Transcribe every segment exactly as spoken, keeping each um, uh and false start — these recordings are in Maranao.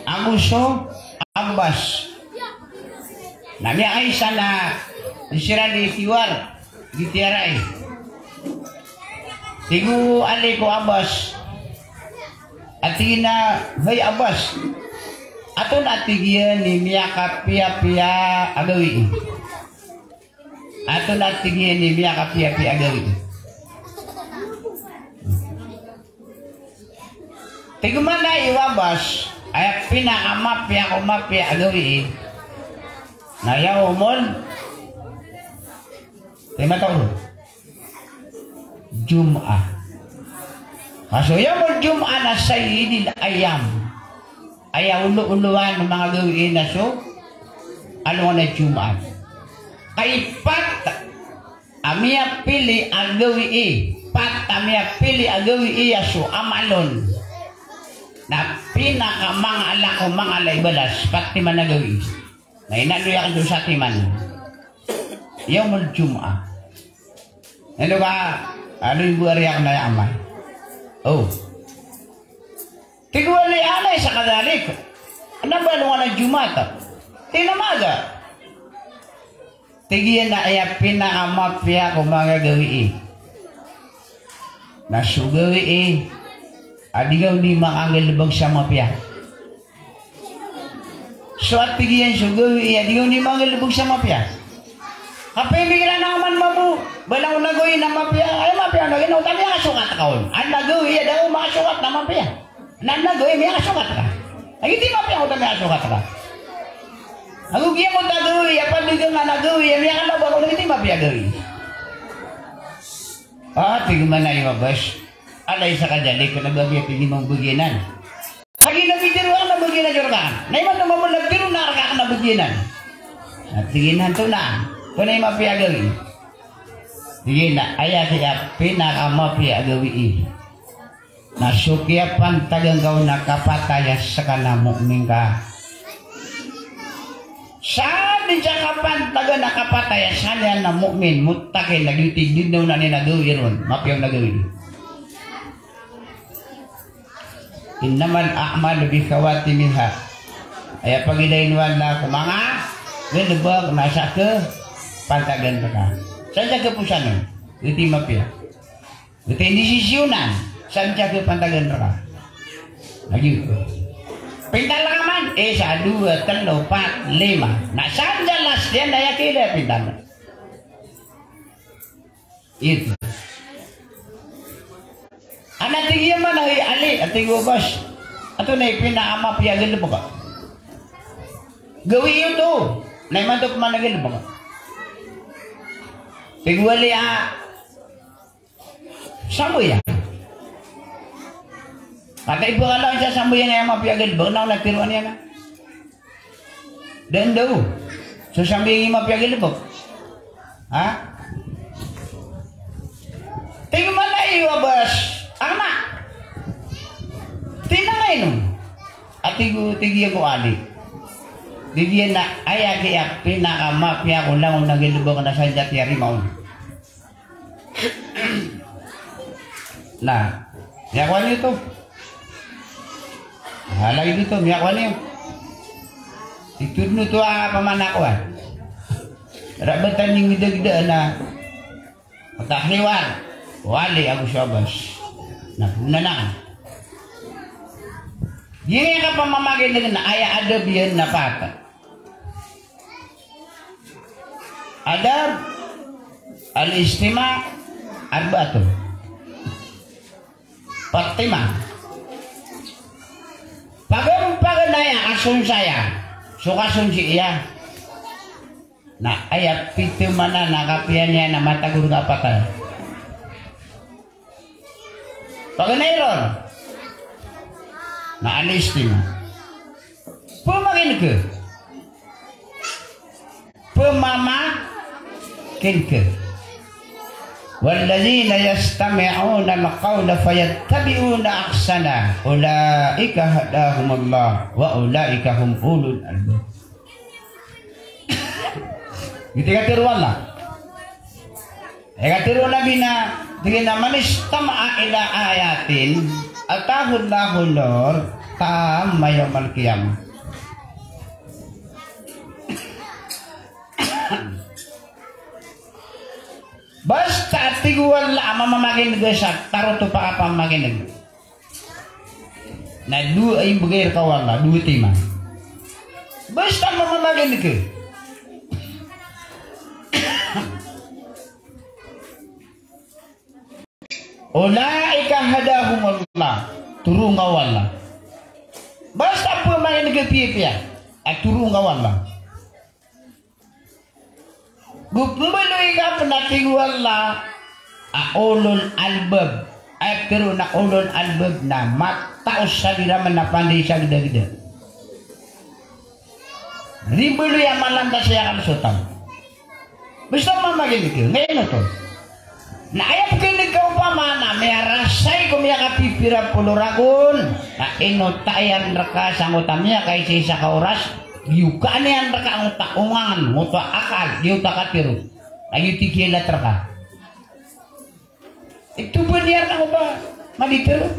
ago so Abbas. Na miyakaisa na siran i tiwar, di tiyarai. Tig o Ali ko Abbas, a tig iyan a, "Hay Abbas, antonaa," tig iyan, "i miyakapiyapiya a gawii?" Antonaa, tig iyan, i miyakapiyapiya a gawii? Tig man a i Abbas, aya pinakamapiya ko mapiya a gawii na yawmul, tig man a, Jum'ah. Ka so yawmul Jum'ah na sayyidil ayyam. Aya olo-olowan o manga gawii na so alongan a Jumaat. Ka i pat a miyapili a gawii, pat a miyapili a gawii a so amal on na pinakamangala ko mangala i balas, pat timan a gawii. Na inaloy akn so satiman. Yawmul Jum'ah. Ino ka, ano yung buwari akn a aya amal? O. Tig o Ali, "Alaysa kadhalik?" Adn a ba alongan a Jumaat? Tig iyan a maga. Tig iyan a aya pinakamapiya ko manga gawii na so gawii a di ngka oni makanggalbk sa mapiya. So, a tig iyan, so gawii a di ngka oni makanggalbk sa mapiya. Kapiya igira na oman mambo, ba langon a gawii na mapiya, aya mapiya na ginawa ta, miyakasokat ka on. Adn a gawii a da ngka makasokat na mapiya. Na adn a gawii a miyakasokat ka. Lagid i mapiya oto a miyakasokat ka. Ago giyangkoto a gawii a pd ka a gawii a miyakalawa ka on, lagid i mapiya a gawii. A, tig man a i Abbas, "Alaysa kadhalik?" Kna ba giya, tig iyan, mambo ba giyanan? Lagid a pitharo akn a ba giyanan so rka. Na imanto mambo na pitharo akn a rka kna ba giyanan. Na tig iyan a antonaa, antonaa i mapiya a gawii? Tig iyan a aya kiya pinakamapiya a gawii na so kiyapantagan ka on a kapatay a skaniyan a mu'min ka. Sa dn sa kapantagan a kapatay a skaniyan a mu'min, muttaqin, na giyoto i dn on a niyan a gawii ron, mapiya on a gawii. Innamal a'malu bikhawatimiha. Aya pagilain o Allah ko manga galbk na sa kapantagan rka. Sa, sa kaposan on. Giyoto i mapiya. Giyoto i disisyonan, sa dn sa kapantagan rka. Lagid o pintal ka man, isa, dowa, tlo, pat, lima. Na sa dn sa last iyan, na aya kila pintal. Ito. Ana tig iyan man a, "Hay Ali," a tig o Abbas, "antonaa i pinakamapiya a galbk ka?" Gawii oto. Na imanto pman a galbk ka. Tig o Ali a, sambayang. Katii bo ka lawan sa sambayang a aya mapiya a galbk, na o na tharoon iyan a. Da dn daw so sambayang i mapiya a galbk. Ha? Tig man a i Abbas, "Ana." Tig iyan a, "Ino?" A tig o, tig iyan ko Ali. Tig iyan a aya kiya pinakamapiya ko langon a galbk na sa dn sa tiyarima on. Na, miyakowa niyo oto. Halay dito, miyakowa niyo. Itodn oto a pamanakowan. Rabatan i ngdagda na matahiwar. Wali ago so Abbas. Na, puna na. Giyangkai a kapamamakineg na aya adab iyan na pat. Adab al-istima' arba'atun. Pat timan. Pagn, pagn aya kasonsaya so kasonsi iyan. Na aya pito man a kapiya niyan na matagor ka a patay. Paganay ron na al-istima'. Pmakineg ka. Pmamakineg ka. Walladhina yastami'una al-qawla fayattabi'una ahsanah. Ulaika hadahumullah wa ulaika hum ulul albab. Giyoto i katharo o Allah. Aya katharo o Nabi na, tig iyan a, "Man istama'a ila ayatin, atahullahu nur, tamma yawmal qiyamah. Basta a tig o Allah a mamamakineg sa tarotop a kapamakineg na dowa i mbgay rka o Allah, dowa timan. Basta mamamakineg ka. Ulaika hadahumullah, toro ngka o Allah. Basta pamakineg ka piyapiya, a toro ngka o Allah. Go pmbaloy ka pn a tig o Allah a ulul albab. Aya ptharoon a ulul albab na matao sa giraman a pandai sa gdagda. Di mbaloy a malantas aya kalsotan. Basta mamakineg ka, nggaino oto. Na aya pkineg ka opama na miyarasay ko miyakapipira polo ragon, na inota iyan rka sangkoto a miyakaisaisa ka oras, giyokaan iyan rka angkoto a ongangan, angkoto a akal, giyoto a katharo. Na giyoto i kiyalat rka. Ito ba niyan ako ba maditharo?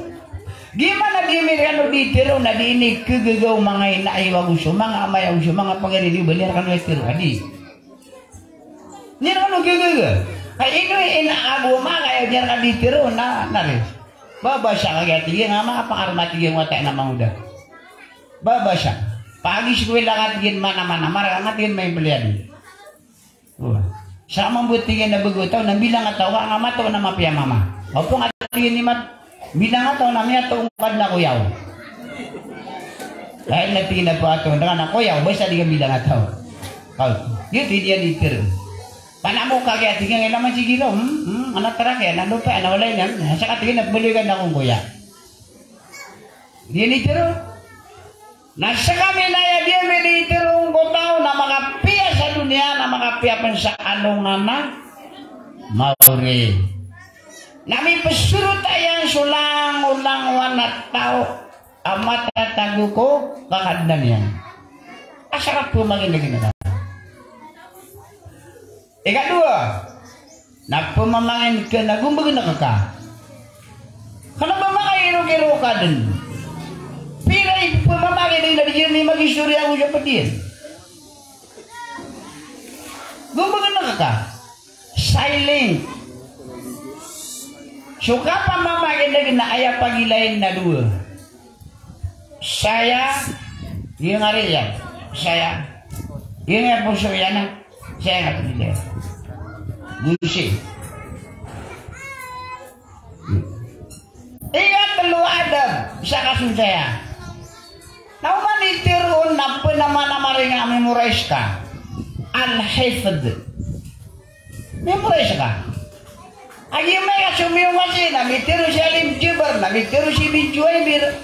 Giyaman a di ami rkano ditharo na di ini kagaga o manga ina iyo ago so manga ama iyo ago so manga pagari niyo ba niyan rkano itharo? Adi. Niyan rkano gagaga. Ka ino i ina ago ama ka iyo niyan rkano ditharo na, na ri. Babasa ka giya tig iyan a manga pangarmat tig iyan a wata na mangoda. Babasa. Pag-eskwela ka tig iyan mana-mana, marka ka tig iyan maimbalian. Sa mambo tig iyan a bego taw na bilang a taw ka, nga mataw na mapiya mama. Opo nga tig iyan i mat, bilang a taw na miyataw ngka dn a koyaw. Dahil na tig iyan a pataw ngka na koyaw, basta di ka bilang a taw. Kaw, giyoto i di iyan itharo. Panamo ka giya tig iyan, ila man sigi raw, hmm, hmm, ana tara kiya, na lopa, ana walay niyan, na saka tig iyan a pmbaloy ka na kon koya. Di iyan itharo. Na skami na aya di ami di itharo ko taw na makapiya sa doniya, na makapiya pn sa alongan a mawri. Na mipsorota iyan so langolangowan a taw a matatago ko kakadnan iyan. Asar a pmakineg iyan. Ikadowa, na pmamangineg ka na gombgnk ka. Kna ba makairokirok ka dn. Pira i pmamangineg na di iyan i mag-istorya ko sa pd iyan. Gombgnk ka. Silent. So kapamamangineg na aya pagilain na dowa. Saya, giyangkaya, saya. Giyangkaya poso iyan a, saya nga pagilay. Gisi. Ikatlo a adab sa kasonsaya. Na oman i tharoon na pnamanamaring a memorize ka. Al-hifdh. Memorize ka. A giya miyakasomiyowa sii na mitharo si Alim Jabbar, na mitharo si Bin Juwaybir.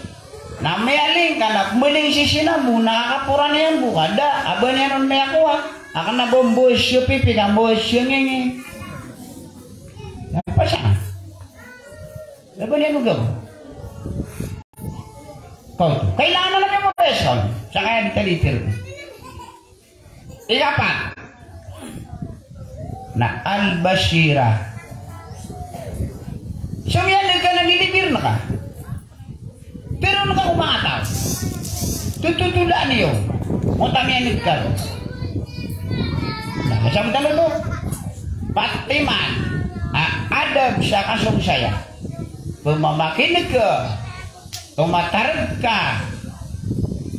Na miyaling ka na pmbaling sii si nambo, na kakaporan iyan bo ka da a ba niyan on miyakowa. A kna ba mbawas sa pipi ka mbawas sa ngingi. Na pasa ka. Da ba niyan on gago. Kaw oto. Kailangan na memorize ka on. Sa kaya di ka liter. Ikapat na al-basira. So miyaneg ka na nilibirn ka. Pero na ka ko manga taw. Tututulaan iyo. Mota miyaneg ka. Na, sa mota lo to. Patiman a adab sa kasong saya. Pmamakineg ka. Tomatarg ka,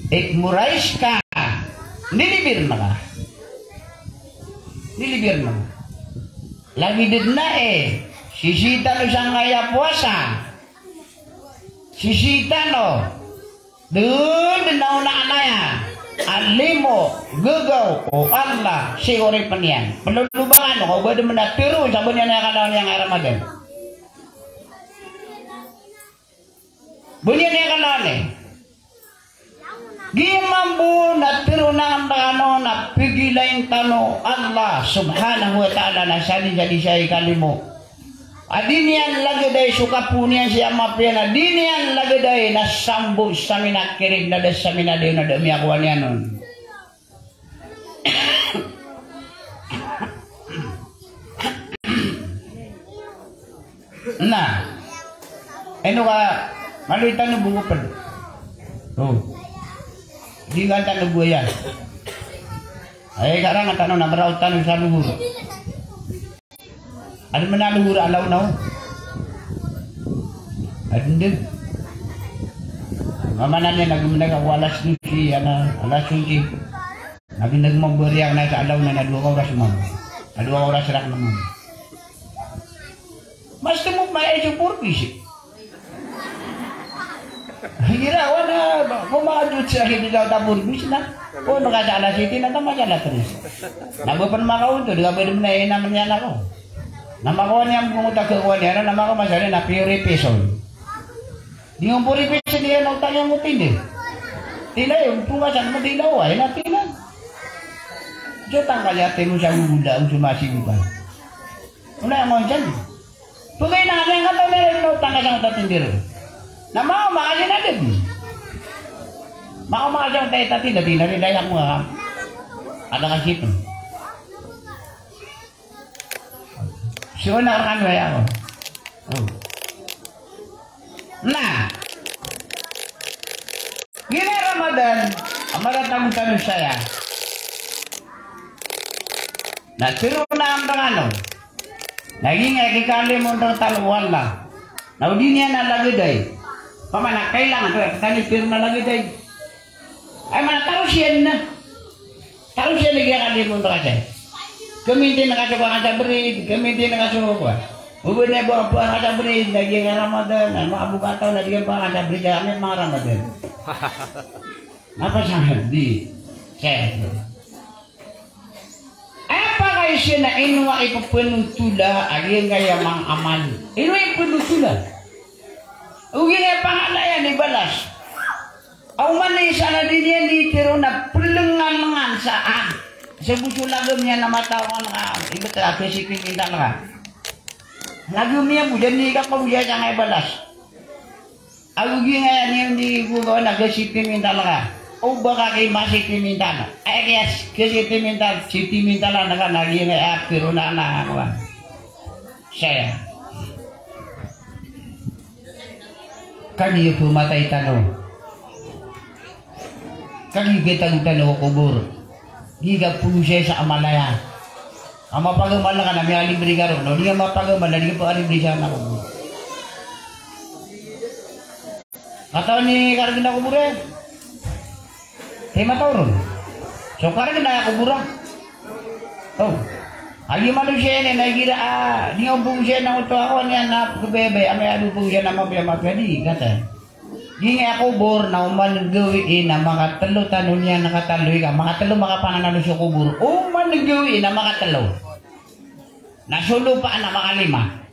ikmorais ka, nilibirn ka. Nilibirn ka. Lagid dn a, eh, sisii tano sangkaya powasa. Sisii tano. Dn dn a onaan aya a limo, gagaw o Allah sii ko oripn iyan. Plolobangan o ka o ba dn manatharo sa ba niyan aya kalawan iyan a Ramadan. Ba niyan aya kalawan iyan. Giya mambo na tharoon akn rkano na pgilain tano o Allah subhanahu wa ta'ala na sadn sa di saya ikalimo. A di niyan lagid ai so kapoon iyan sii a mapiya na di niyan lagid ai na sambo sa minakirib na da sa minadayon na da miyakowa niyan on. Na ino ka maloy tano bo ko pd. O. Di ngka tano buwaya. Ay, karang tano na maraw tano sa luhur. Adn man a luhur a law naw. Adn dn. Mamanan iyan a gmnag ako alas dose, ana, alas onse. Na gmnag mambo riyan na sa alaw na, na dowa ka oras mambo. Na dowa ka oras rak mambo. Mas tmo maya so porbis. Igira wan a, ko makadowa sa kibida ta porbis na. Ko naka sa alas siyete na, ta masa alas tres. Na ba pn makaontod, ka ba dn mna ina mn iyan ako. Na makawan iyan, mngot a kawan iyan, na makawan sa na purification. Di ngka purification iyan, na otang iyan ko tindi. Tindi, ompong ka sa mn tindi, o, ay na tindi. Diyo tangkal iyan, timo sa gugula, o so masigopan. Wala iyan ngonsan. Pagay na, na iyan kataw na iyan, na otang ka sa mn tindi. Na makawan, makawan sa na dn. Makawan, makawan sa na tindi, tindi, tindi, tindi, iyan ko nga. Ada ka sito. So na rkano aya ko. O. Na. Giya Ramadan a marata mo tano saya. Na tero na ambangan o. Na giya kikalimon rktano o Allah. Na o di niyan a lagid ay. Pamana kailangan to, kani tero na lagid ay. Ay, mana taros iyan na. Taros iyan na giya kalimon rktano. Kmintin ka so bangasa brid, kmintin ka so ba. Oba na ba, bangasa brid, na giya Ramadan, na makaboka taw na giya bangasa brid, kami manga Ramadan. Na pasang di. Saya. Aya pakaiza na ino a ipphanotola a giyangkaya manga amal. Ino a ipphanotola. Ogaid na pangalayan i balas. Aw man isa na di niyan di tero na plengalengan sa a. Sa bo so lagam iyan a mataw ka na ka, ibt a kasipimintal ka. Lagam iyan bo, dn i kapambiya sangkai balas. Ago giyangkaya niyan di gogaw na kasipimintal ka. O ba ka ki masipimintal. Aya kiyas, kasipimintal, sipimintal na ka na giyangkaya piro na na ka. Saya. Kagiya pmatay tano. Kagiya pitago tano ko kobor. Di ka pogosay sa amal aya. Ka mapagamal ka na miyalibre ka ron. O di ka mapagamal na di ka pagalibre sa kobor. Katawan i kargn a kobor iyan. Kay mataw ron. So kargn a kobor a. O. Agi manosiya ini na igira a, di nga pogosay na oto ako niyan na pgbaybay, amay ado pogosay na mapiya-mapiya di, kata. Giyangkaya kobor na oman gawii na makatlo tano niyan na katalo ika, makatlo makapananalo so kobor. Oman gawii na makatlo. Na so lopa na makalima.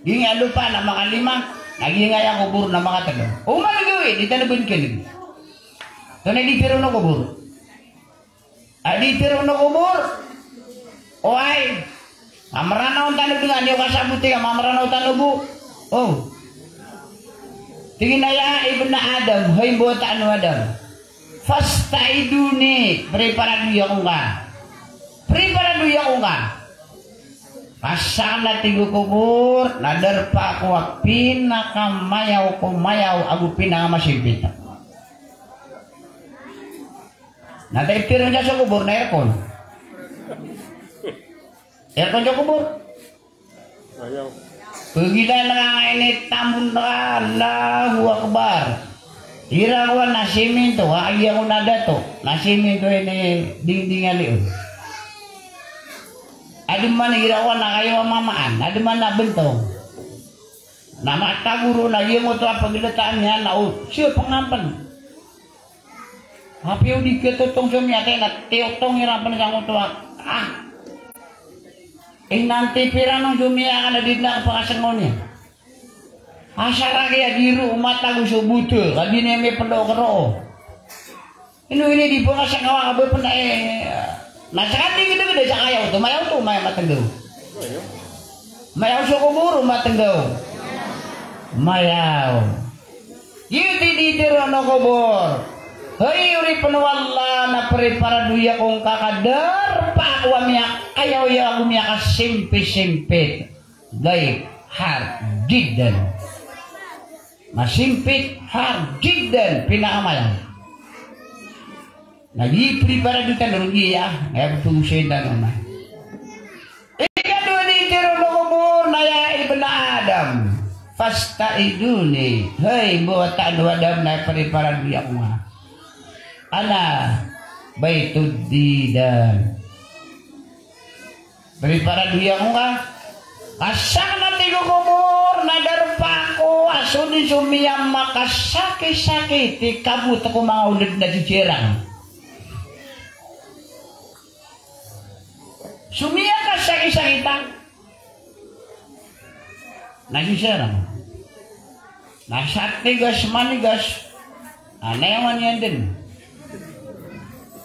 Giyangkaya lopa na makalima, na giyangkaya kobor na makatlo. Oman gawii, di tano bnkin. Tonaa i di tero o kobor? A di tero o kobor. Oway. Mamranaw tano dn, aya kasaboti ka mamranaw tano bo. O. Tig iyan a ya ibna Adam, hay mbawataan o Adam. Fasta'iduni, priparadoya ko ngka. Priparadoya ko ngka. Pasang na tig o kobor, na darpa ako a pinakamayaw ko mayaw ago pinakamasimpit. Na titero niyan so kobor na aircon. Aircon so kobor. Pagila na ka nga initambon ka, Allahu Akbar. Ira ko na siminto, a aya ko na dato, na siminto ini dingding a liyo. Adn man ira ko na kayo a mamaan, adn man na bntong. Na matago ron na giyoto a paglataan iyan na o, siya pangampn. Apiya o di katotong so miyatay na tiyotong iran pn sangkoto a, ah. Inantipiran on so miyakan a di dn a kapakasngaw niyan. Asar a kiya di ron matago so bota, ka di niyan mipndok roo. Ino ini di pn a sangkawa ka ba pn a, eh, na sakn di gdagda sa kayaw oto, mayaw oto, mayaw matnggaw. Mayaw so kobor o matnggaw. Mayaw. Giyoto i di tero o kobor. Hay, oripn o Allah, na priparadoya ko ngka ka darpa ako a miyakayaw-yaw ago miyakasimpit-simpit. Gaib, har, jiddan. Masimpit, hard jiddan, pinakamayang. Na giya i preparado tano ron giya, na aya pagosay tano na. Ikadowa dii tharoon o kobor na ya ibna Adam, fasta'iduni. Hay, mbawataan o Adam, na preparado iyan ko nga. Ana baitud didan. Preparado iyan ko nga. Ka sakn, a tig o kobor, na darpa ako a so dn so miyamakasakisakit i kabot ko manga oled na di siran. So miyakasakisakitan na di siran. Na sa tigas manigas, a, nayawan iyan dn.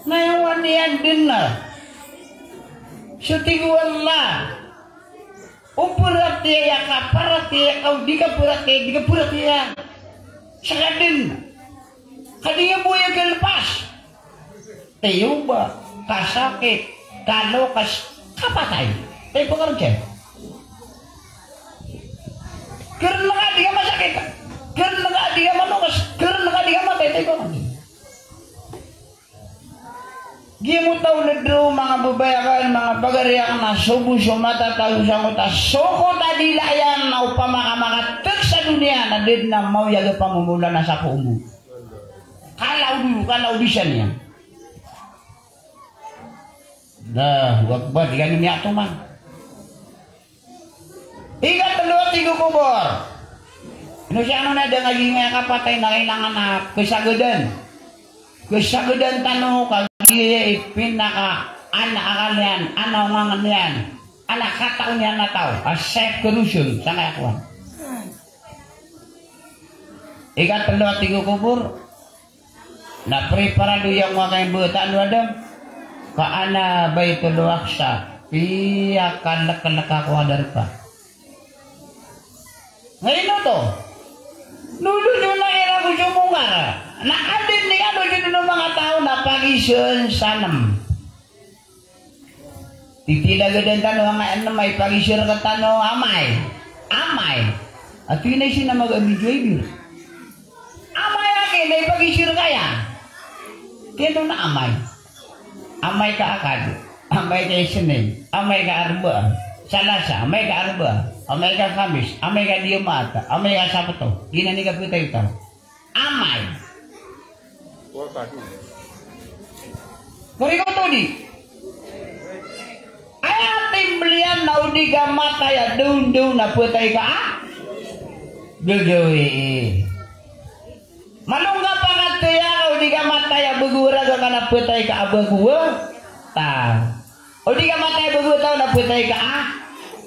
Nayawan iyan dn na. So tig o Allah, o paratiyaya ka, paratiyaya ka, o di ka paratiyaya, di ka paratiyaya. Sa ka dn. Ka di nga bo iyan kalpas. Tiyoba, kasakit, kalokas, kapatay. Tayo pakarodyan. Karna ka di ka masakit. Karna ka di ka malokas. Karna ka di ka matay. Tayo pakarodyan. Giyoto a oled roo, manga babay akn, manga pagari akn, na so bo so matatago sangkoto a sokot a dila iyan na opama ka makateg sa doniya na da dn a maoyag a pamomolan a sapo omo. Kala o do, kala o bisan iyan. Allahu Akbar, di kano miyatoman. Ikatlo a tig o kobor. Ino siya, ano na, da nga giya kapatay na kailangan a kasagadan. Kasagadan tano, kagiya i pinaka, ana akal iyan, ana ongangen iyan, ana katao niyan a taw, a sekretasyon, sangkaya kowan. Ikatlo a tig o kobor. Na preparado iyan ko nga kay mbawataan o Adam. Ka ana Baitul Aqsa, piyakalekelek ako a darpa. Ngayon oto, lolo niyo na ira ko so mongar. Na adn i ano dn o manga taw na pagisan sa nem. Titila gadan tano amay, ano, amay, pagisir ka tano amay. Amay. Ato inay sina maga video ay bir. Amay aki, inay pagisir kaya. Kaya na amay. Amay ka Akad. Amay ka Isnin. Amay ka Arba. Salasa. Amay ka Arba. Amay ka Kamis. Amay ka Diyamaat. Amay ka Sabto. Giyanan i kapatay tano. Amay. Korek oto di. Aya timbl iyan na o di ka matay a dawndaw na phatay ka a gagawii. Malongga pangatoya ka o di ka matay a bago a raga ka na phatay ka a bago a taw. O di ka matay a bago a taw na phatay ka a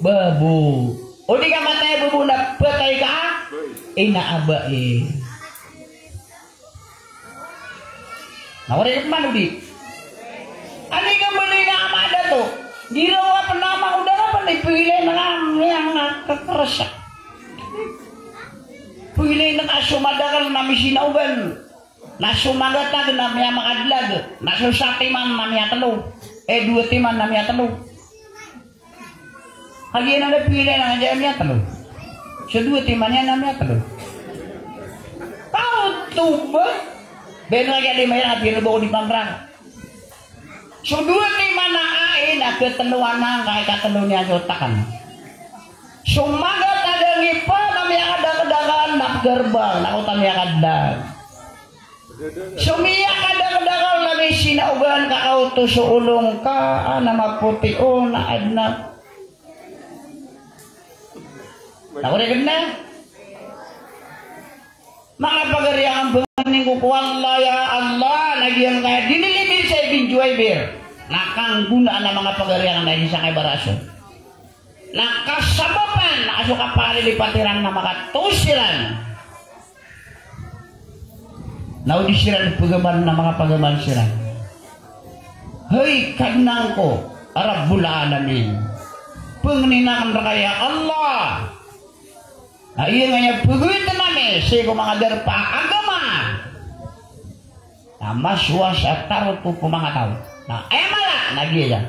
babo. O di ka matay a babo na phatay ka a ina a bai. Na korek man o di. Ani ka bali na ama dato. Di raw a pn ama o da ka pn ipagilay na ka miyakakeresa. Pagilay na ka so madakl na misinaogan. Na so magatag na miyamakadlag, na so satiman na miyatlo, e, dowa timan na miyatlo. Kagiya na pagilay na ka dn a miyatlo. So dowa timan iyan na miyatlo. Kaoto ba? Beno a giya lima iyan a piyano ba ko di pamrang. So dowa timan a ai na katlo anan ka ikatlo niyan so takan. So magatag a ngipa na miyakadakdakan na pgarbang na oto a miyakadlag. So miyakadakdakan na misinaogan ka kaoto so olong ka a na mapoti o na adn a. Na korek na. Manga pagari akn, pangnin ko ko Allah, ya Allah, na giyangkaya dinilibir sa ibinjoy bir. Na kanggonaan a manga pagari akn na di sangkai barason. Na kasabapan a so kapalilipat iran na makatoos iran. Na o di siran pagaman na makapagaman siran. Hay Kadnan ko a Rabbul Alamin. Pangnin akn rka ya Allah. Na aya nga aya pagawitn ami sii ko manga darpa a agama na masowa sa tarotop o manga taw. Na aya mala na giya.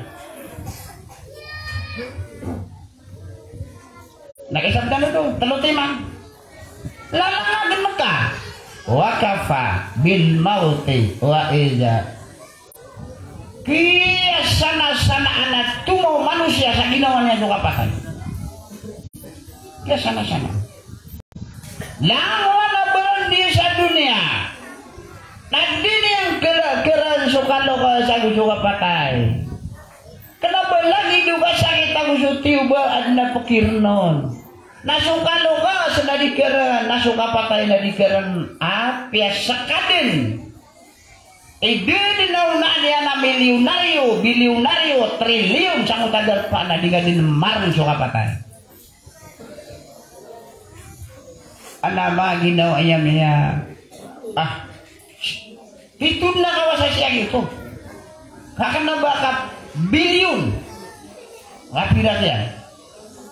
Na kaisabdan oto, tlo timan. Lalangagen ka. Wa kafa bil mauti wa iza. Kiyasanasana a tomo o manosiya sa ginawa niyan so kapatay. Kiyasanasana. Langowan a ba ron di sa doniya na di niyan kera-, keraan so kaloka sa go so kapatay. Kena ba lagid o kasakit ago so tiyoba a aden a pekiren on. Na so kaloka sa na di keren, na so kapatay na di keren, apiya sekaden. Ida den a onaan iyan a milyonaryo, bilyonaryo, trilyon, sangkoto a darpa na di nga den maron so kapatay. Ana ma ginawa iyan miya. Ah. Pito na kawasa siya gito. Kakena ba ka bilyon. Kapira siya.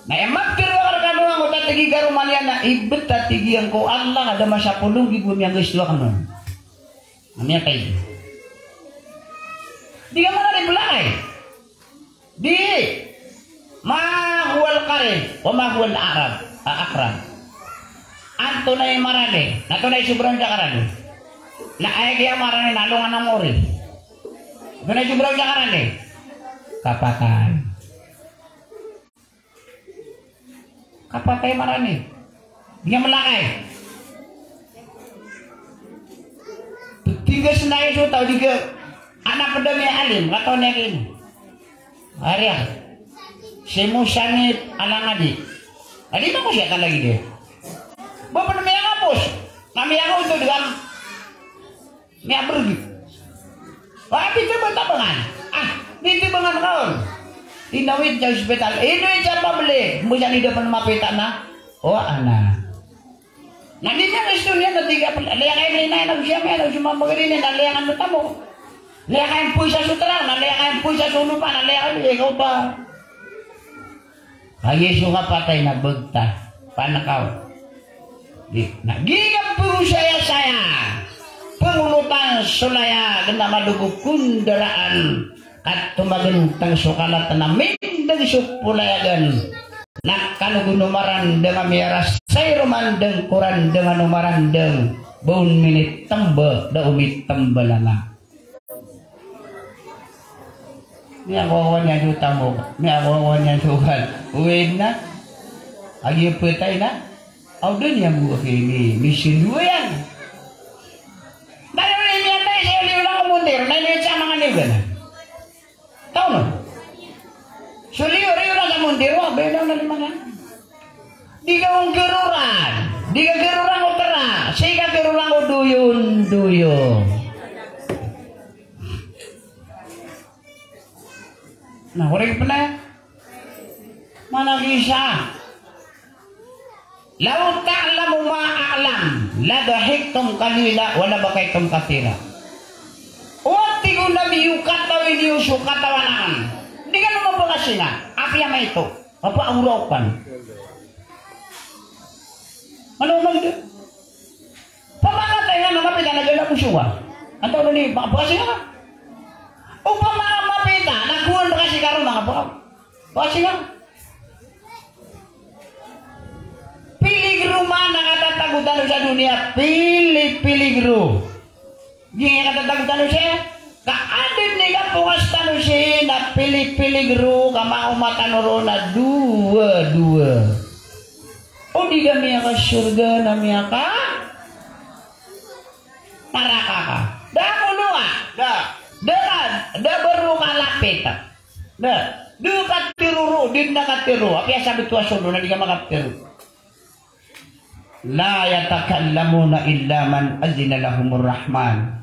Na aya mapiro a karkano angkoto a tegi karoma niyan na ibet a tegi angko Allah a da masapolo nggibo a miyanggasto akn on. Na miyatay. Di ka mana di belakay. Di, ma huwal qarib, wa ma huwal aqrab, a, aqrab. Antonaa i marani, na antonaa i sobrang da karani. Na aya giya marani na alongan a mori. Antonaa i sobrang da karani. Kapatay. Kapatay marani. Di nga melakay. Tig a sena i so taw di ka, ana ped a miya alim, katawan iyan kini. Ari a. Si Musa ni Alangadi. Adi ba ko siya talagi di. Ba ped a miyakapos. Na miyakaotod ka. Miyabergi. Wa, pito ba tabangan? Ah, pito bangan ka on. Tinawid sa ospital. Ino i sa pabli? Mbosan i da pen mapita na. O, ana. Na di niyan isto niyan na tiga pen. Liyakay na inay na siya, may na siya mamagarin na liyakan na tamo. Liyakay poy sa sutra, na liyakay poy sa sulupa, na liyakay ikaw ba. Kagiya so kapatay na begta, panekaw. Di, na giya pengosaya saya, pengonotan so layag na malogo ko ndaraan, ka tomagenteng so kalatan a mindeg so polayagan. Na kano go no marandeng a miyarasay romandeng ko randeng a no marandeng, ba on minitemba, da on mitemba lala. Miyakowa niyan so tamok, miyakowa niyan so kan. Uwid na. Agi petay na. Aw, da niyan bo kini, misinduwa iyan. Tayo ni miyatay, so liyo lang ko montir, na ini sa mangan iyo gana. Taw no? So liyo, liyo lang ko montir, wa, beda na lima na. Di ka on geroran. Di ka geroran ko tera. Sii ka geroran ko doyon-doyon. Na, korek pena. Mana kisa. Law ta'lamu ma a'lam, la dahiktum qalila, wa la bakaytum kathira. O tig o Nabi, o katawi niyo so katawan aken, di kano mapakasinga, apiya maito. Apa, awra okan. Ano man di? Pamakatay na, na mapita na gala ko siwa. Antaw na ni, ba, ba siya? O pamamapita na kuwan ka si karoma ka, ba? Ba siya? Piligro man a katatago tano sa doniya, pili-, piligro. Giya katatago tano siya, ka aden i kapokas tano siya na pili-, piligro, ka maoma tano ron na dowa-dowa. O di ka miyakasorga na miyaka-, naraka ka. Da ko lowa. Da. Da ka, da bero ka lapit. Da. Da ka teroro, di na ka tero. Apiya sabet o asodo na di ka makatero. La yatakallamuna illa man azina lahumur rahman.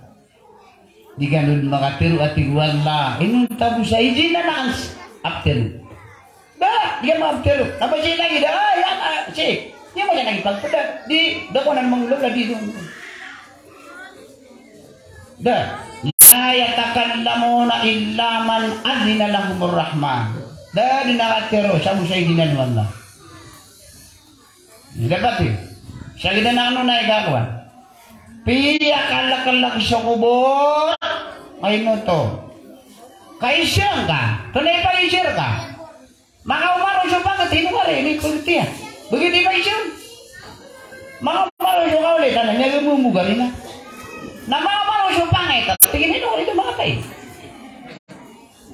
Di kano den makatero a tig o Allah, inonta bo sa izin anan a ptero. Da, di ka makaptero. Na ba si lagid a, ah, iyan, ah, si, iyan ba siya lagid pagpeda. Di, da ko anan mangolawla, di don. Da. La yatakallamuna illa man azina lahumur rahman. Da, di na katero sa bo sa izinan o Allah. Dapat iyo. Sa giyanan a ano na ikakowan. Piyakalekelek so kobor, maino to. Kaisir ka, tonaa i paisir ka. Makaoma ron so pagati mo kari, ini pagati a. Begitu i paisir. Makaoma Maro so kaolitan na miyagemomogar iyan. Na manga maro so pangit, tig iyan, ino ka di da makatay?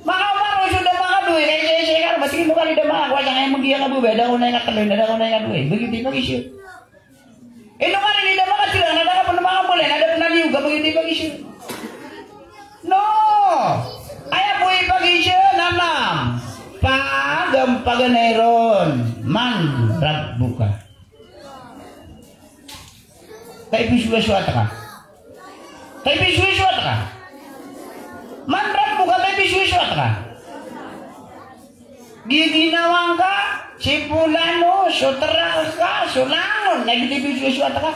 Manga maro so da makadowa, kay isa-isa ka, tig iyan, ino ka di da makakowa sa kaya magiya ka bo, ba da ako na ikadowa, da ako na ikadowa. Bagi di pagisa. Ino ka di da makatirang, na da ka pn makabolay, na da pn a liyo ka, bagi di pagisa. No. Aya bo i pagisa, na nam. Pagampaganay ron, man rabbuka. Tay piswaswat ka. Tay piswaswat ka. Man rabbuka, tay piswaswat ka. Giginawang ka si pulano, so trak ka, so langon, na giya tay piswaswat ka.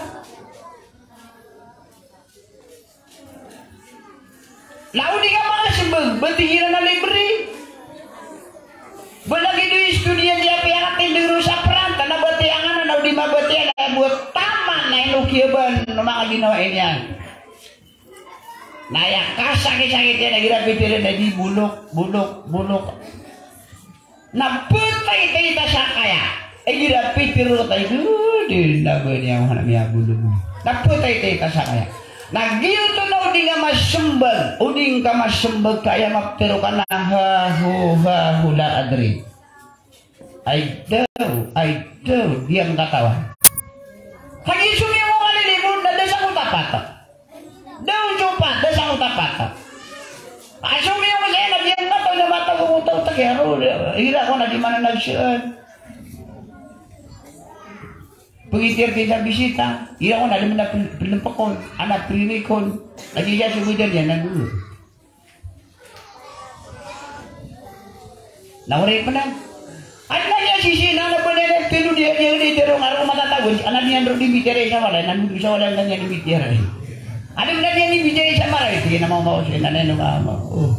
Na o di nga makasmbag, batiya iran a libre. Ba lagid o estudyante a piyakatindg ron sa pranta, na batiya ngka na, na o di mabatiya na, bo taman na ino kiyaban o manga ginawa iyan. Na aya kasakit-sakit iyan, na igira pitharo iyan na di bolok, bolok, bolok. Na ptaytay ta sakaya. Igira pitharo ta, di na ba niyan, wala, miyabolog. Na ptaytay ta sakaya. Na giyoto na o di nga masmbag, o di nga masmbag ka aya maptharo ka na ha hu, ha hu, la adri. Ay daw, ay daw, di ngka katawan. Kagiya so miyaoma ka lilimo na da sa ko tapat. Da on so pat, da sa ko tapat. A so miyaoma saya na di ngka katawan na matago ko taw ta kiyaro, igira ko na di mananag saan. Pagitiyar ki sa bisita, igira ko na di mana pel-, pelempekon, ana pelirikon. A di siya so bida niyan na dolo. Na ori pn a. Adn a niyan sisii na, na ba niyan telo di, di, di, di, ro nga ro matatago, ana niyan ro di mbitiyarai sa walay, na ndo sa walay na niyan di mbitiyarai. Adn a niyan di mbitiyarai sa maray, tig iyan a mama ko, sii na niyan, mama, o.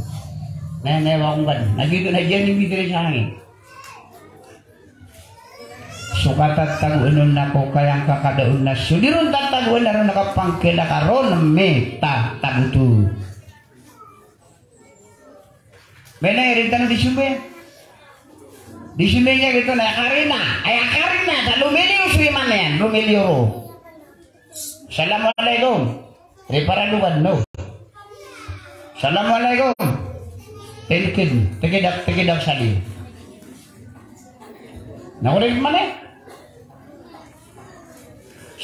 Na, na, wa ko ngka. Na giyoto na niyan di mbitiyarai sa hangin. So katatagoan on na ko kaya ngka kada on na so di ron tatagoan na ron na kapangkilala ka ron, mitatago to. Mena irin tano di sumbe. Di sumbe niyan giyoto na aya karina. Aya karina, sa lomiliyo so iman iyan, lomiliyo ro. Assalamualaikum. Riparadogan, no. Assalamualaikum. Tingkid, tingkid a, tingkid a saliyo. Na ori man e.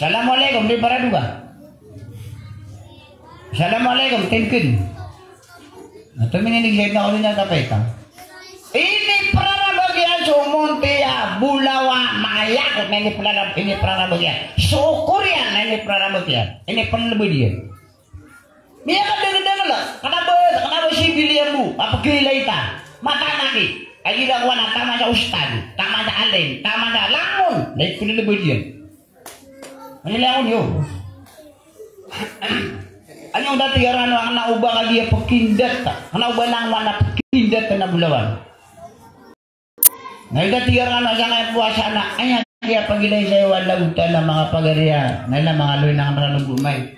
Assalamualaikum, riparadogan. Assalamualaikum, tingkid. Na tomininig si Sayyidina Ali na kapay ka. Iniprarabag iyan so monti a bolawan, manga yakot na iniprarab-, iniprarabag iyan. So okor iyan na iniprarabag iyan. Inipnlbd iyan. Miyakadngdngl, kna ba, kna ba sibil iyan bo a pkhailay ta. Mataman ki. Ay igira ko na taman sa ustad, taman sa alim, taman sa langon, na ipnlbd iyan. Aya langon iyo. Aya on da tig iran a kna o ba kagiya pkindat, kna o ba langon a pkindat na bolawan. Na aya da tig iran a sangkaya powasa na aya kiyapagilay saya o Allahu Ta'ala, manga pagari, na aya manga loy na kna rano bo mai.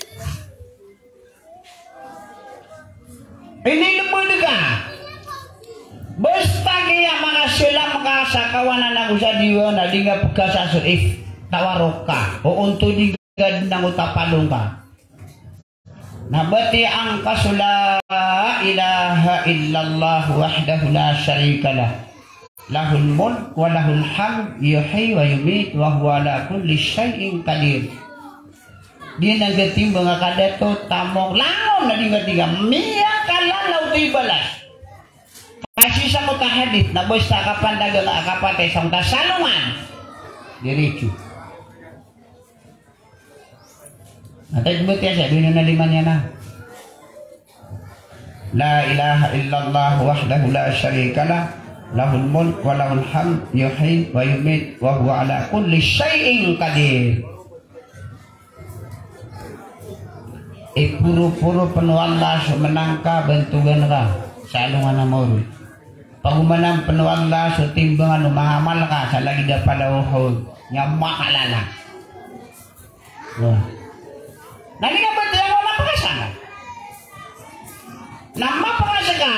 Inilbd ka. Basta giya makasalam ka sa kawanan ago sa diwang na di nga pkasa so if tawarok ka. O onto di nga dn ago tapalong ka. Na batiya angka so la ilaha illallah wahdahu la sharika lah. Lahul mulk wa lahul hamd, yuhyi wa yumit, wa huwa ala kulli shay'in qadir. Di na gatimbang a kadato, tamok, langon na di nga tiga, miyakalalaw ti balas. Kasi sa ko ta hadith, na basta a kapandagang a kapatay sa ko ta salongan. Diretso. Na tay batiya sa, bino na lima niyan na. La ilaha illallah wahdahu la sharika lah, lahul mulk wa lahul hamd, yuhyi wa yumit, wa huwa ala kulli shay'in qadir. Iporoporo pn o Allah so mnang ka, bantogan ka sa alongan a maori. Pagomanan pn o Allah so timbangan o manga amal ka sa lagid a pala o Uhud. Aya makalala. Wah. Na di nga batiya na mapakasa ka. Na mapakasa ka,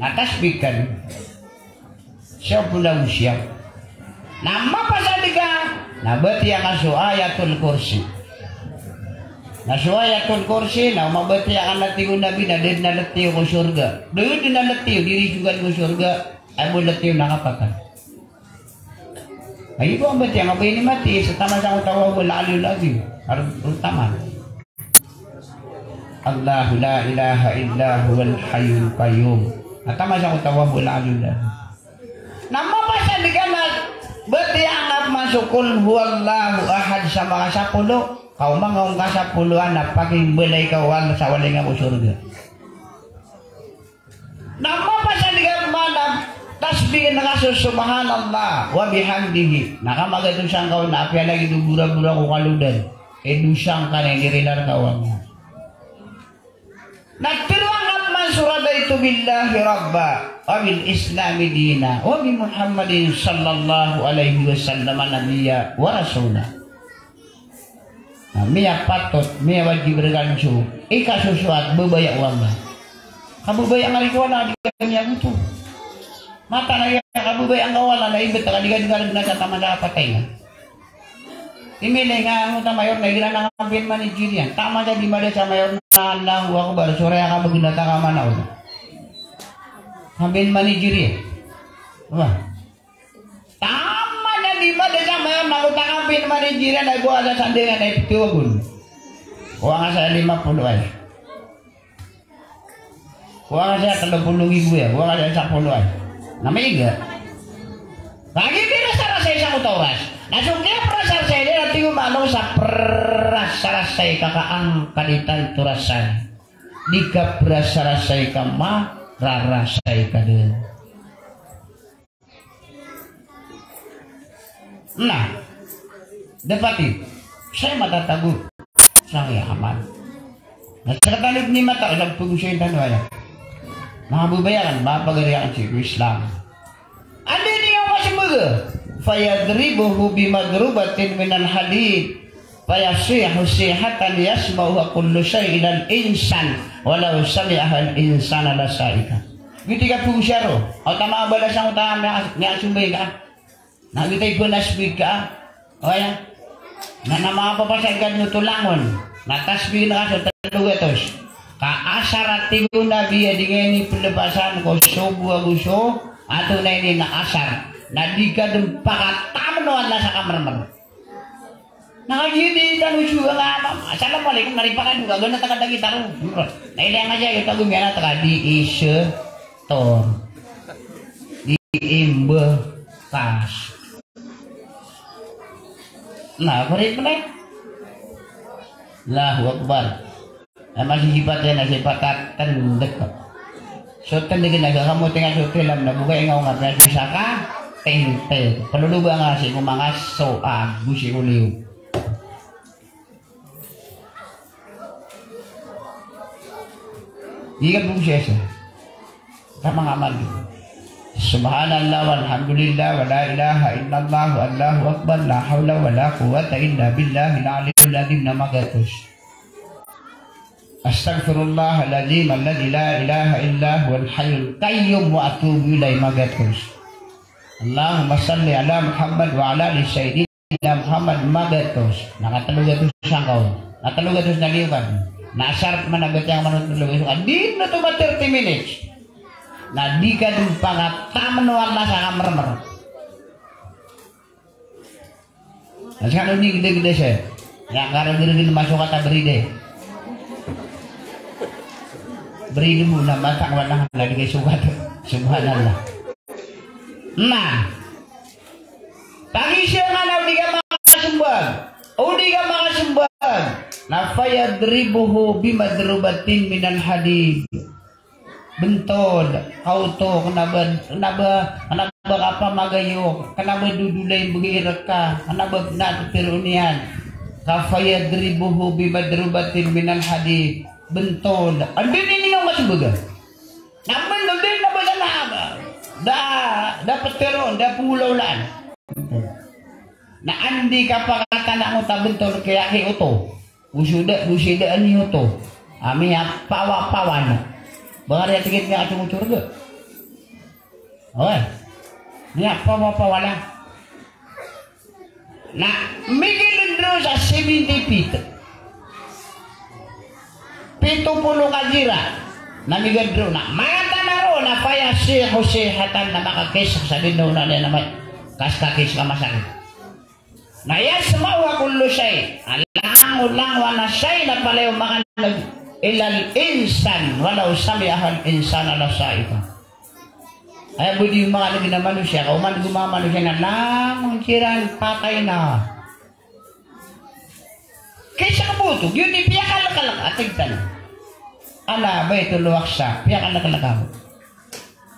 na tasbih ka. Siyam polo ago siyam. Na mapasad ka, na batiya ka so Ayatul Kursi. Na so Ayatul Kursi na o mabatiya ka na tig o Nabi na da dn a ltiyo ko sorga. Da dn a ltiyo, di risogan ko sorga, aya bo ltiyo na kapatay. Ay, ibo ang batiya nga ba ini mati, sa taman sa angkoto a Allahu al-Aliyul Azim. Ar-, ar-, taman. Allahu la ilaha illa huwal hayyul qayyum. Na taman sa angkoto a Allahu al-Aliyul Azim. Na mapasad ka na batiya nga pman so Qul huwallahu ahad sa makasapolo, ka o manga ongka sapolo a na pakimbalay ka o Allah sa walay nga ko sorga. Na mapasad ka pman a tasbihin ka so subhanallah wa bihamdihi. Na ka magatosan ka on na apiya lagid o borabora ko kalodan, e dosa ngka na inirilar ka o Allah. Na tharoa ngka pman so radaitu billahi rabba, wa bil islami dina, wa bi Muhammadin sallallahu alaihi wasallam nabiyya wa rasula. Na miyapatot, miyawajib rkano so ikasosoat, babaya o Allah. Kababaya nga rka o Allah, di ka miyagoto. Mataan a aya kababaya nga o Allah na ibt ka, di ka, di ka rk na sa taman sa kapatay nga. Imilay nga angkoto a mayor na igira na campaign manager iyan. Taman sa di mada sa mayor na Allahu Akbar, so raya ka bgnata ka mana o Allah. Campaign manager iyan. Wah. Taman a di mada sa mayor na angkoto a campaign manager iyan, na ibo a sa sandangan a iptiwagon. Kowa nga sa lima polo ay. Kowa nga sa tlo polo nggibo iyan, kowa nga sa sapolo ay. Na maiga. Lagid i rasarasay sa angkoto a oras. Na so kiyaprasarasay dn na tig o malo sa prasarasay ka ka angkaditan to rasay. Di ka prasarasay ka mararasay ka dn. Na, da pati, saya matatago sa kiyaman. Na sa katalib ni mata, sa pagusay tano aya. Manga babaya kan, manga pagari akan sii ko Islam. Anda ini yang masih baga? Fayadribuhu bimadrubatin minal hadid. Fayasihu sihatan yasma'uha kullu syai' ilal insan, walau sami'ahal insana lasa'iqa. Giyoto i kapagosay ron. O tama a balas angkoto a miya-, miyasombay ka. Na giyoto i gonasbig ka. O aya. Na, na mapapasad ka dn oto langon. Na tasbig na ka so tlo gatos. Ka asar a tig o Nabi a di nga ini pelepasan ko sobo ago so ato na ini na asar. Na di ka dn pakatamn o Allah sa kamermer. Na kagiya di tano so nga, "Assalamu alaikum," na ripakan ka, ganatan ka da gitaro. Na ilay nga siya, ito ago miyanat ka, di isetor. Di imbekas. Na, korek na. Allahu Akbar. Na masisipat iyan a sipat a tndg. So tndg na ka kamoting a so tilam na bogay nga o nga piyasisa ka, tingting. Kaloloba nga sii ko manga so ago sii ko liyo. Di ka bogay sa. Tama nga amal. Subhanallah walhamdulillah wala ilaha illallah wallahu akbar, la hawla wala quwwata illa billahil aliyyil azim na magatos. Astaghfirullahal azim alladhi la ilaha illa huwal hayyul qayyum wa atubu ilayh magatos. Allahumma salli ala Muhammad wa ala ali sayyidina Muhammad magatos. Na katlo gatos sangkaw. Na tlo gatos na liyo ka. Na asar man a batiya nga man o tlo gatos sangkaw. Di na oto ma thirty minutes. Na di ka dn pakatamn o Allah sa kamermer. Na skano di gdagda sa. Aya kargirgin masokat a bride. Bride mo na matang wala na di ka sokat. Subhanallah. Na. Pagisa nga na o di ka makasmbag. O di ka makasmbag. Na fayadribuhu bimadrubatin minal hadid. Bntod, kaoto, kna ba, kna ba, kna ba kapamagayo, kna ba dodolay mbgay rka, kna ba bnar tero niyan. Ka fayadribuhu bimadrubatin minal hadid. Bntod. Anda ini nga masmbag? Na bntod, na ba sana, da, da ptero, da pngolawlaan. Na anda i kapakatana angkoto a bntod kaya ki oto. Go so da, go so da a niyo oto a miyapawapawan. Ba nga riya tig iyan miyakathong ko sorga. Oy. Miyapawapawan. Na migilid ron sa seventy feet. pito polo ka zira na migadro na. Mata na ron na fayasihu sihatan na makakis sa dinaw na niyan na may kas kakis ka masakit. Na yasma'uha kullu shay', a langolangowan a shay' na palaya o makaneg, illal insan, walaw sami'ahal insan lasa'iqa. Aya bo di makaneg na manosiya, ka oman di makaneg na manosiya na langon siran patay na. Kisa ka boto, giyoto i piyakalkalk a tig tano. Ana Baytul Aqsa, piyakalkalk ako.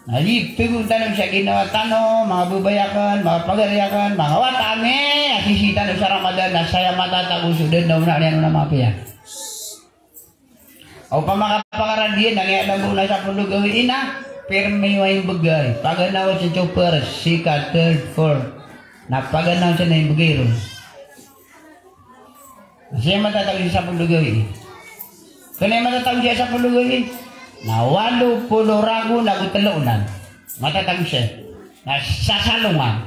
Na di pegong tano sa ginawa tano, manga babay akn, manga pagari akn, manga wata ami, a sisii tano sa Ramadan, na saya matatago so dn na ona niyan on a mapiya. Opama ka pakaradiyan, na kiyadambo na sapolo gawii na, pirmi wa imbgay, paganaw sa chopper, sii ka third floor, na paganaw sa na imbgay ron. Saya matatago sa sapolo gawii. Kna i matatago sa sapolo gawii? Na walo polo ragon ago tlo olan. Matatago saya. Na sasalongan.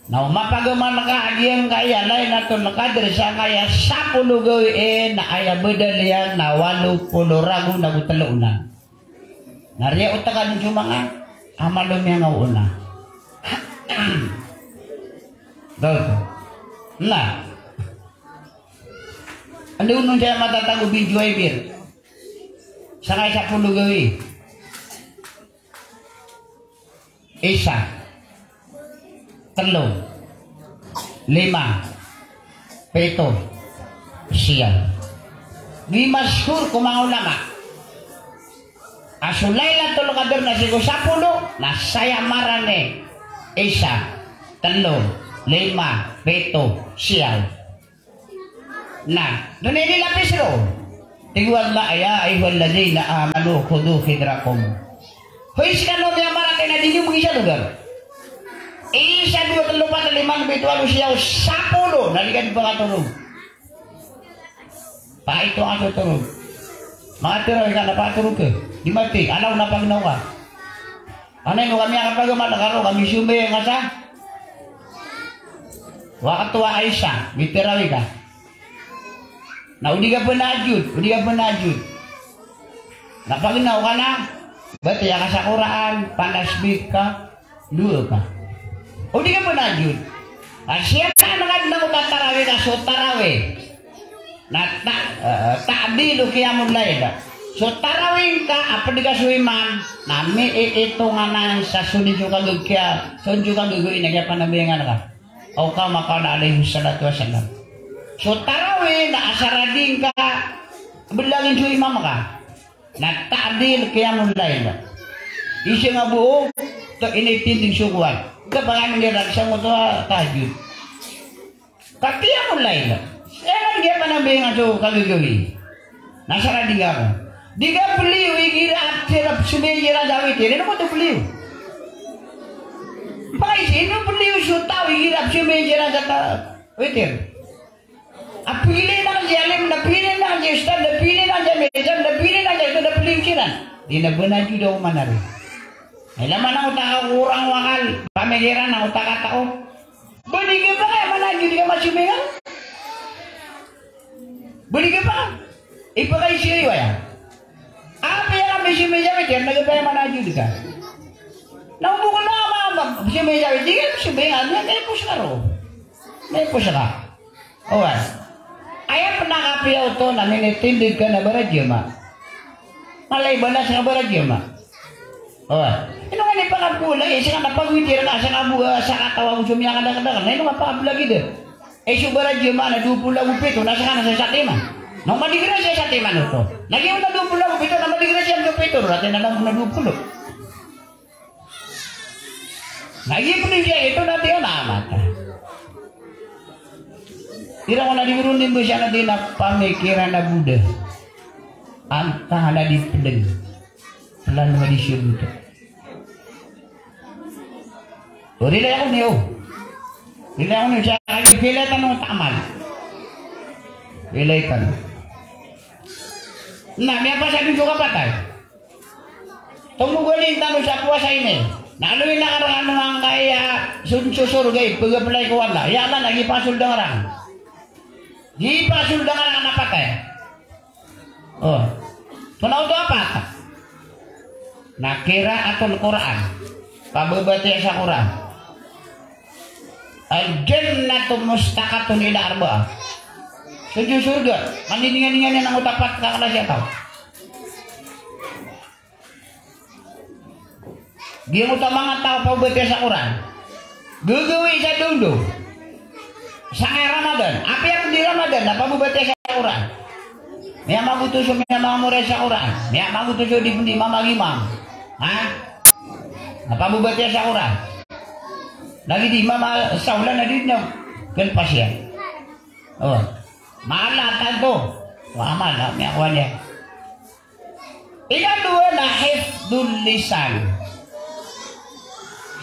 Na o mapagamal ka a giyangkaya Lailatul Qadr sangkaya sapolo gawii na aya badal iyan na walo polo ragon ago tlo olan. Na riya o takadan so manga a malo miyangawona. Daw. Na. Anda on saya matatago bin Juwaybir. Sangkaya sapolo gawii. Isa. Tlo. Lima. Pito. Siyaw. Di mashhur ko manga ulama a so Lailatul Qadr na sii ko sapolo, na saya marani. Isa. Tlo. Lima. Pito. Siyaw. Na, dn i di lapis ron. Tig o Allah, "Ya ayyuhalladhina amanu khudhu hidrakum." Hoy skano a miyamaratiyaya, na di niyo mangisa logar. Isa, dowa, tlo, pat, lima, anam, pito, walo, siyaw, sapolo, na di ka di pakatorog. Paito a so torog. Manga tirawi ka na pakatorog ka. Di mati, alaw na pagnaw ka. Anay no kami a kapagamal ka ron, kami sombayang ka sa wakto a isa, mitirawi ka. Na o di ka pn ajud, o di ka pn ajud. Na pagnaw ka na, batiya ka sa Qur'an, panasbih ka, doa ka. O di ka pn ajud. A siya na kadn a tatarawih ka, so tarawih. Na ta-, eh, ta'dilu qiyamul layl. So tarawih ngka a pd ka so imam, na miiitongan anan sa so niyo kagagkiya, so niyo kagagawii na kiyapanambayangan ka. Aw kama qala alayhis salatu wassalam. So tarawih na asar a di ngka blagn so imam ka. Na ta'dil qiyamul layl. Isa nga bo, to initindg so kowan. Ka pangani ngka ragsa mo to a tahajjud. Ka qiyamul layl. Saya nga di ka panambayangan so kagagawii. Na asar a di ngka ko. Di ka pliyo igira a psombayang iran sa witir. Ino ko to pliyo? Pakaisa, ino pliyo so taw igira a psombayang iran sa ta-, witir? A piliin akn si alim, na piliin akn si ustad, na piliin akn si mizan, na piliin akn si ustad, na piliin siran. Di na bnajud a oman ari. Ay, lama na otak a korang o akal, pamikiran a otak a taw. Ba di ka ba kaya manajud, di ka masombayang? Ba di ka ba? Ipakaisa iyo aya. Apiya ka misombayang, di ka ba kaya manajud ka? Na o bo ka na ma-, ma-, misombayang, di ka misombayang, na, na ipos ka ron. Na ipos ka. Oway. Aya pn a kapiya oto na minitindg ka na barajamaah. Mala i balas nga barajamaah. Oway. Ino nga di pakabolagi, sii ka na pagwitir na, sii ka bo, ah, sakataw ago so miyakadakdakl. Na ino nga pakabolagi dn. Eh, so barajamaah na dowa polo ago pito, na sii ka na sa satiman. Na o madigrasya satiman oto. Na giyoto a dowa polo ago pito, na madigrasya so pito, rati na lang na dowa polo. Na giya pn iyan, ito na di amat. Iran ko na di ron di mbasa na di na pamikiran a bo da. Antaa na di pdng. Plano a di siya buta. O, rilai ako niyo. Rilai ako niyo. Siya, pilay tano taman. Pilay tano. Na, miyapasad on so kapatay. Tomo gawii tano sa powasa ini. Na aloy na ka rkano angkaya so, so sorga i pag-apply ko Allah. Ya Allah, na gipasold angka rakn. Gipasold angka rakn a patay. O. Tonaa oto apat? Na qiraatul Qur'an. Pababatiya sa Qur'an. Al-jannatu mustaqatun ila arba'a. Sadn so sorga, manindinganingan iyan angkoto a pat ka klasi a taw. Giyangkoto a manga taw a pababatiya sa Qur'an. Gagawii sa dondo. Sangkai Ramadan. Apiya pn di Ramadan na pababatiya sa Qur'an. Miyamagoto so miyamamemorize sa Qur'an. Miyamagoto so di pn di mamagimam. Ha? Na pababatiya sa Qur'an. Lagid i Imam Saula na di dn a kalpas iyan. O. Mala tanto. Wa mala, miyakowa niyan. Ikadowa na hifdhul lisan.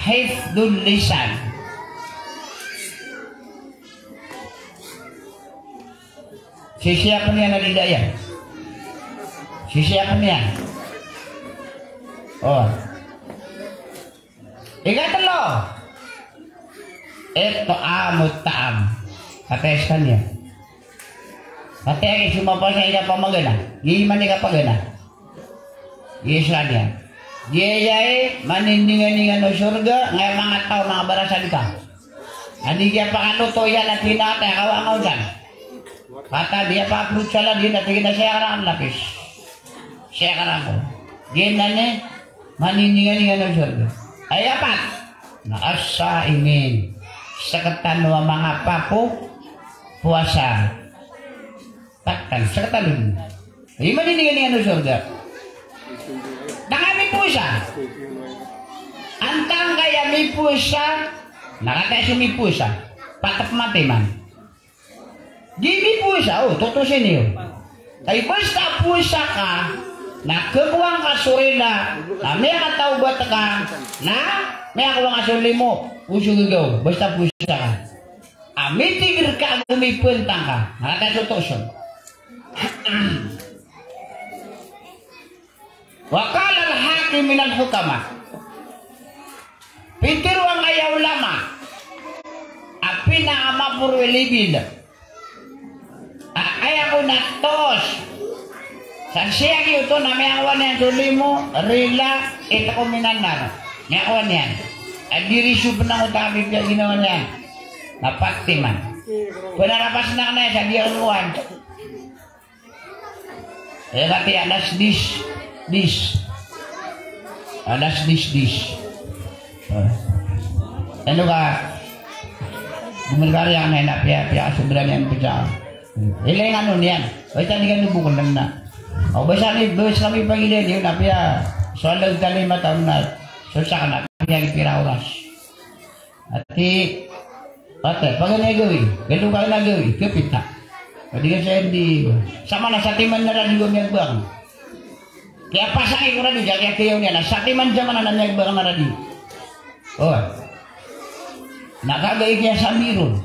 Hifdhul lisan. Sisiyapn iyan a lidah iyan. Sisiyapn iyan. O. Ikatlo, it'amut ta'am. Kataya skaniyan. Kataya ki so mapasad a pamagana. Giya man i kapagana. Giya skaniyan. Giyaya i manindinganingan o sorga, ngaya manga taw, manga barasadka. Anda i kiyapakaloto iyan a tig iyan a kataya, kawa nga on san. Kata di a pa-fruit salad iyan a tig iyan a saya ka rakn lapis. Saya ka rakn. Giyanan i manindinganingan o sorga. Aya pat na as-saimin. Sktano a manga papopuasa. Taktan, sktano. Aya manindinganingan o sorga. Tangka mipowasa. Antangkaya mipowasa, na kataya so mipowasa. Patp mati man. Di mipowasa, o, totosi niyo. Ay basta powasa ka, na khakowa ngka so rila, na miyakatawbat ka, na miyakowa ngka so limo, o so gagaw, basta powasa ka. A mitigr ka ago mipantang ka, na kataya so toson. Wa qala al-hakim minal hukama. Pitharo angkaya ulama a pinakamaporo i libil a aya ko na toos sa siyaki oto na miyakowa niyan so limo, rila, itqun minan nar. Miyakowa niyan. A di riso pn angkoto a pipiya ginawa niyan. Na pat timan. Pnarapas na kna sa di a kowan. Aya kati a das dis, dis. A das dis, dis. A. Ino ka, gomar ka riyan na piya, piya sobra niyan pisa. Ilay nga on iyan. Aya tani ka no bokol na. O, basta ni, basta kami pagilay niyo na piya. So, alag tani mata on na. So, sakn na piya pira oras. Ati, ati, paganay gawii, galoka na gawii, kapita. Padi ka saya di, sa mana satiman na radiyo a miyagbang. Kiyapasang ko radiyo, kiyakayaw niyan, satiman sa mana na miyagbang na radiyo. O. Na kaga i kiyasambi ron.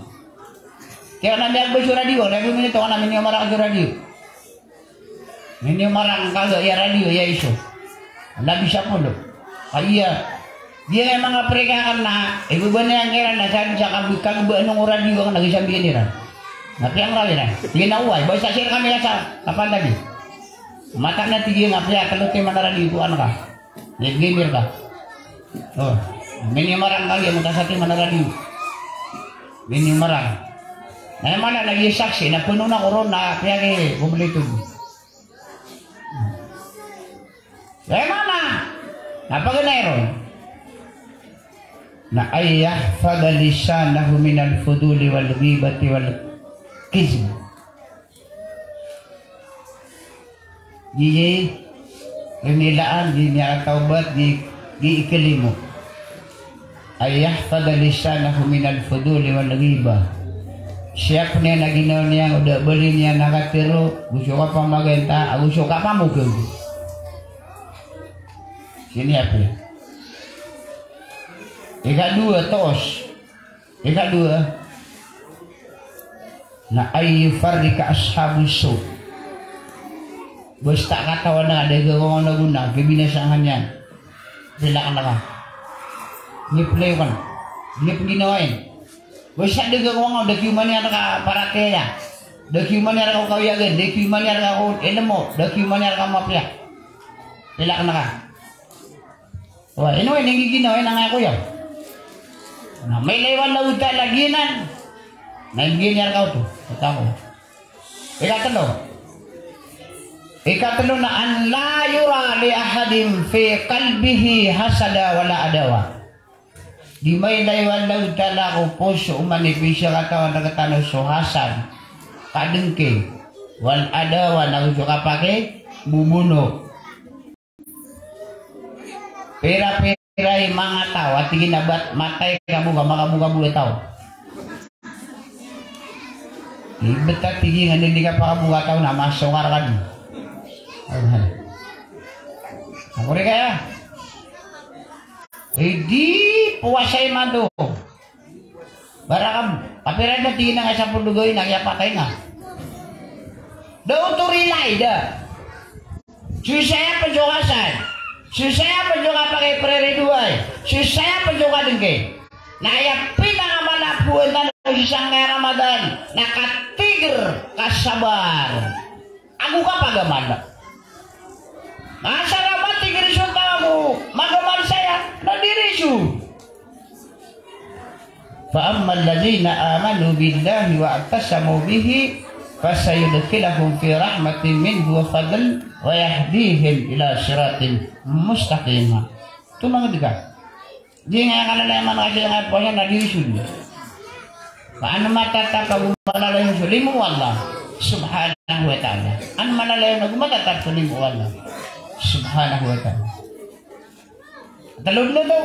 Kaya na miyagbang so radiyo, radiyo minito ka na miniyamarak so radiyo. Miniyamarak ka ga iya radiyo, iya iso. Labi sapolo. Ka iya. Iya nga manga prika ka na, ibabanay iyan kiran na sa, sa kab-, kagbaan o radiyo ka na gisambian iran. Na piyang rawi na. Ginawa, iba sa sir kami ka sa, kapan lagi. Mataan na tig iyan a piya, tlo timan a radiyo, kowan ka. Nag-gamer ka. O, miniyamarang ka giya, mata satiman a radiyo. Miniyamarang. Na aya maana na giya saksi, na pno na koron na piyaki kompleto. Aya maana na paganay ron. Na an yahfadha lisanahu minal fuduli wal ghibati wal kizb. Giya i rinilaan, giya i miyakatawbat, giya i, giya i kalimo. An yahfadha lisanahu minal fuduli wal ghibah. Siyapn iyan a ginawa niyan o da a bali niyan a katharo, go so kapamaganta, ago so kapamokag. Siniyap iyan. Ikadowa, toos. Ikadowa, na an yufarriqa ashabas su'. Basta katawan a da a gagawa ngka na gona, kabinasaan ka niyan. Rilak na ka. Di play ka na. Di pngginawai. Basta da a gagawa ngka, da kiyoman iyan rka paratiyaya. Da kiyoman iyan rka o kawiyagan, da kiyoman iyan rka o ilmo, da kiyoman iyan rka o mapiya. Pilak na ka. Wa, ino, ini giginawa, ino nga ako yan. Na, mailay o Allahu Ta'ala giyanan. Na, giyanan ka oto. Ito ako. Ikatlo. Ikatlo na, an la yura li ahadin fi qalbihi hasada wala adawa. Di mailay o Allahu Ta'ala ko poso o manipis a katawan rktano so hasad, kadngki, wal adawa, na go so kapakimbobono. Pira-pira i manga taw a tig iyan a ba matay ka bo ka makabogabog a taw. Ibt a tig iyan a di kapakabogabog a taw na masokar ka di. Ako ri kaya. Di powasa imanto. Bara ka, kapira na tig iyan a nga sapolo gawii na kiyapatay nga. Da oto rilai da. Sisaya pn so kasad. Sisaya pn so kapakipriridoay. Sisaya pn so kadngki. Na aya pinakamala a phoon tano sii sangkaya Ramadan na katigr, kasabar. Ago kapagamala. Masala matigr so taw ago magamal saya, na di riso. Fa ammal ladhina amanu billahi wa'tasamu bihi fasayudkhiluhum fi rahmatin minhu wa fadl wa yahdihim ila siratin mustaqim. Tumangd ka. Di nga kalalayaman ka sii nga powasa na di riso. Ka an matatap ago malalayon so limo o Allah subhanahu wa ta'ala. An malalayon ago matatap so limo o Allah subhanahu wa ta'ala. Tlo dn oto.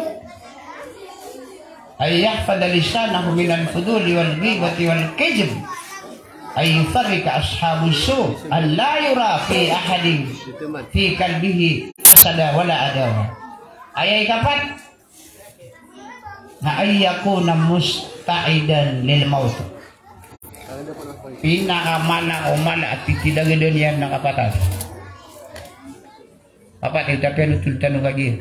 Ay yahfadha lisanahu minal fuduli wal ghibati wal kadhib. Ay yufarriqa ashabus su'. An la yura fi ahadin fi qalbihi hasada wala adawa. Aya ikapat. Na an yakuna musta'idan lil maut. Pinakamala o mala a titilagdan iyan na kapatay. Kapatay, tapi ano tol tano kagiya.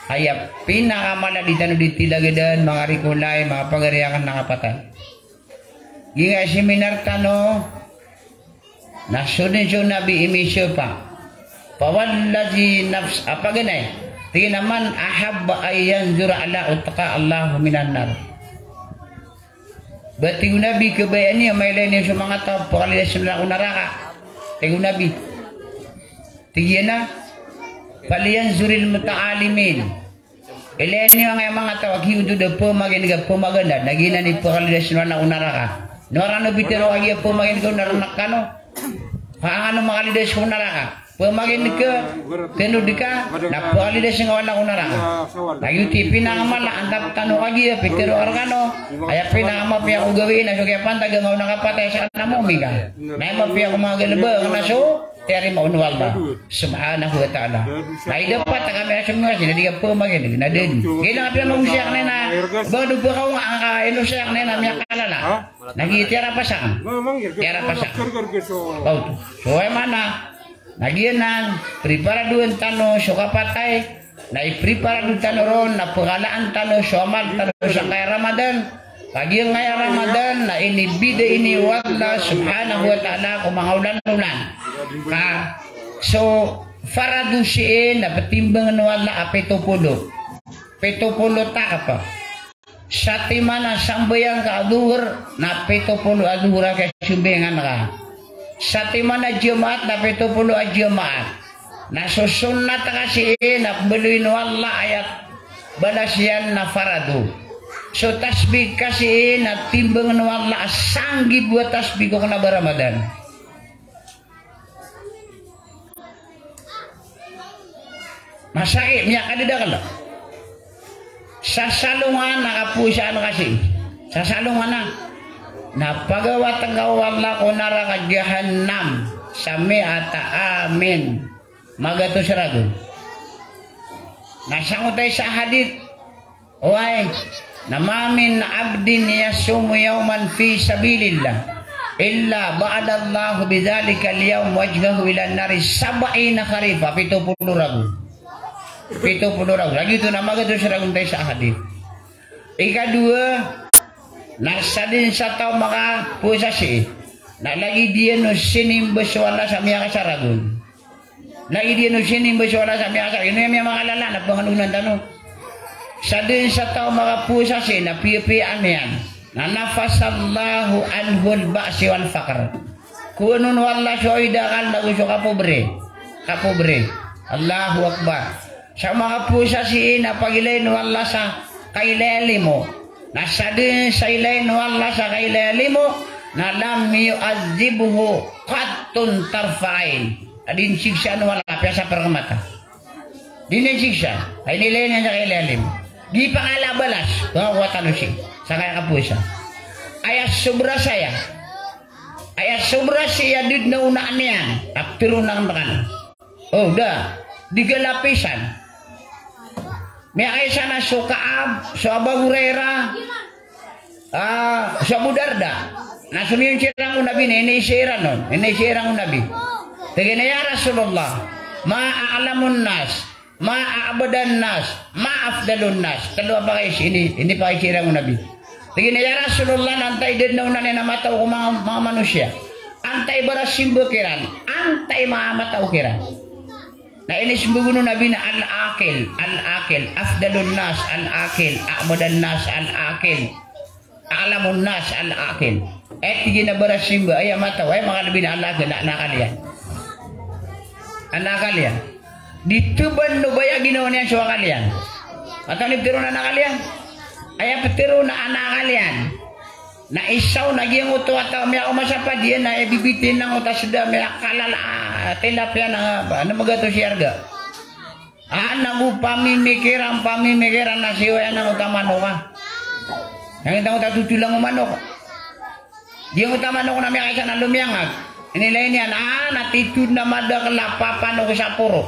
Aya pinakamala di tano di tilagdan, manga rikolay, manga pagari akn na kapatay. Giya seminar tano, na so dn so Nabi i misapa. Fawalladhi nafs, a paganay. Tig iyan a man ahabba an yanzura ala utqa Allahu minan nar. Ba tig o Nabi, kabayaan iyo, mailay niyo so manga taw a pakalidas iran ko naraka. Tig o Nabi. Tig iyan a, falyanzuril muta'allimin. Ilay niyo angkaya manga taw a giyoto da pamagineg a pamaganda, na giyanan i pakalidas iran ko naraka. Noran o pitharo kagiya pamagineg ko naraka kano. Ka an kano makalidas ko naraka. Pamagineg ka, tano di ka, na pakalidas ngka ko naraka. Na giyoto i pinakamala, antap tano kagiya, pitharo ka rkano. Aya pinakamapiya ko gawii na so kiyapantag ngka o kapatay sa kna mu'min ka. Na aya mapiya ko manga galbk na so tiyarima on o Allah subhanahu wa ta'ala. Na aya dapat a kami a somiyowa sii na di ka pamagineg, na da dn. Giyanan a piyamagosay akn iyan a ba do ba ka o nga angka inosay akn iyan a miyakalala. Na giya tiyarapasakn. Tiyarapasakn. Ba oto. So aya maana, na giyanan, priparadoan tano so kapatay, na ipriparado tano ron, na pkalaan tano so amal tano sangkaya Ramadan. Kagiya angkaya Ramadan na inibida ini o Allah subhanahu wa ta'ala ko manga olan-olan. Ka so farado sii na ptimbangn o Allah a pito polo. Pito polo takp. Satiman a sambayang ka a Dhuhr, na pito polo a Dhuhr a kiyasambayangan ka. Satiman a Jumaat, na pito polo a Jumaat. Na so sunnat ka sii na pmbaloyin o Allah a aya balas iyan na farado. So tasbih ka sii na timbangn o Allah a sanggibo a tasbih ko kna ba Ramadan. Masakit, miyakadadakl. Sasalongan a kapowasaan ka sii. Sasalongan a. Na pagawatn ka o Allah ko naraka jahannam sa mi'ata amin. Magatos ragon. Na sangkoto i sa hadith, oway, na ma min abdin yasumu yawman fi sabilillah illa ba'adallahu bidhalikal yawm wajhahu ilan nari sab'ina kharifa, pito polo ragon. Pito polo ragon. Lagid oto na magatos ragon tayo sa hadith. Ikadowa, na sadn sa taw a makapowasa sii na lagid iyan o sinimba so Allah sa miyakasaragon. Na aya dn o sinimba so Allah sa miyakasa, ino iyan miyamakalala na panganonan tano. Sa dn sa taw makapowasa sii na piyapiyaan iyan. Na nafasallahu anhul ba'sa wal faqr. Kowan on o Allah so idakal nago so kapobre. Kapobre. Allahu Akbar. Sa makapowasa sii na pagilayn o Allah sa kailay a limo. Na sa dn sa ilayn o Allah sa kailay a limo, na lam yu'adhdhibhu qattun tarfata 'ain. Na di dn siksaan o Allah apiya sa pphakmata. Di dn siksaan. Ay, inilayn iyan sa kailay a limo. Di pangala balas. Pangakowatan o sii. Sa kaya kapowasa. Aya sobra saya. Aya sobra sii a da dn a onaan iyan a ptharoon akn rkano. O, da. Di galapisan. Miyakaisa na so Ka'ab, so Abu Hurairah, ah, so Abu Darda. Na somiyong siran ko Nabi na iniisa iran on. Iniisa iran ko Nabi. Tig iyan a, "Ya Rasulullah, ma a'lamun nas, ma a'badan nas, ma afdalun nas." Tlo a pakaiza, ini, inipakaiza iran ko Nabi. Tig iyan a, "Ya Rasulullah, na antaa i da dn a onaan iyan a matao ko manga, manga manosiya? Antaa i barasimba kiran? Antaa i manga matao kiran?" Na inisembag o Nabi na al-aqil, al-aqil, afdalun nas, al-aqil, a'badan nas, al-aqil, a'lamun nas, al-aqil. Aya tig iyan a barasimba, aya matao, aya makalbi na al-aqil, na anakal iyan. Anakal iyan. Di tban o ba aya ginawa niyan so akal iyan. Antaa i ptharoon a anakal iyan? Aya ptharoon a anakal iyan. Na isa on a giyangkoto a taw a miyakomasapad iyan na aya bibitian angkoto a sda a miyakalala a tilapia na, ba, na magatos i arga. A, nago pamimikiran, pamimikiran na siyowa iyan angkoto a manok a. Giyangkoto a totolang o manok. Giyangkoto a manok na miyakaisa na lomiyangag. Inilayn iyan, a, na titho dn a madakl a papanok sa poro.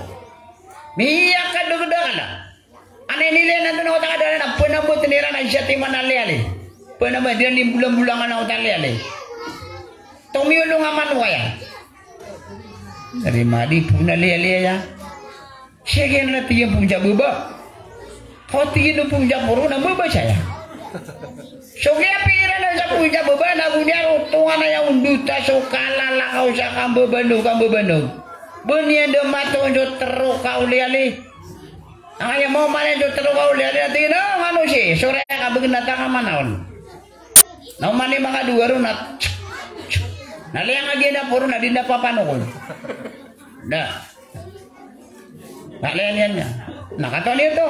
Miyakadakdakl a. Ana inilayn iyan antonaa oto a kadakl na pnabotn iran a isa timan a liyali. Pnabot iran, di mbolambolangan a oto a liyali. Tomiyolong a manok aya. Dari madi pn a liyali aya. Siya giyanan a tig iyan pn sa baba. Kaw tig iyan pn sa poro na baba saya. So kiyapikiran iyan sa pn sa baba na go niyan rotongan aya ondot a so kalalakaw sa kambabanog, kambabanog. Ba niyan da matoon so tero ka o liyali. Angkaya maoma niyan so tero ka o liyali na tig iyan a, "Ngano sii, so raya ka bgnata ka manaon." Na oman i manga dowa ron na, na liyangag iyan a poro na di na papanokon. Na. Na liyan iyan niyan. Na katawan iyo oto.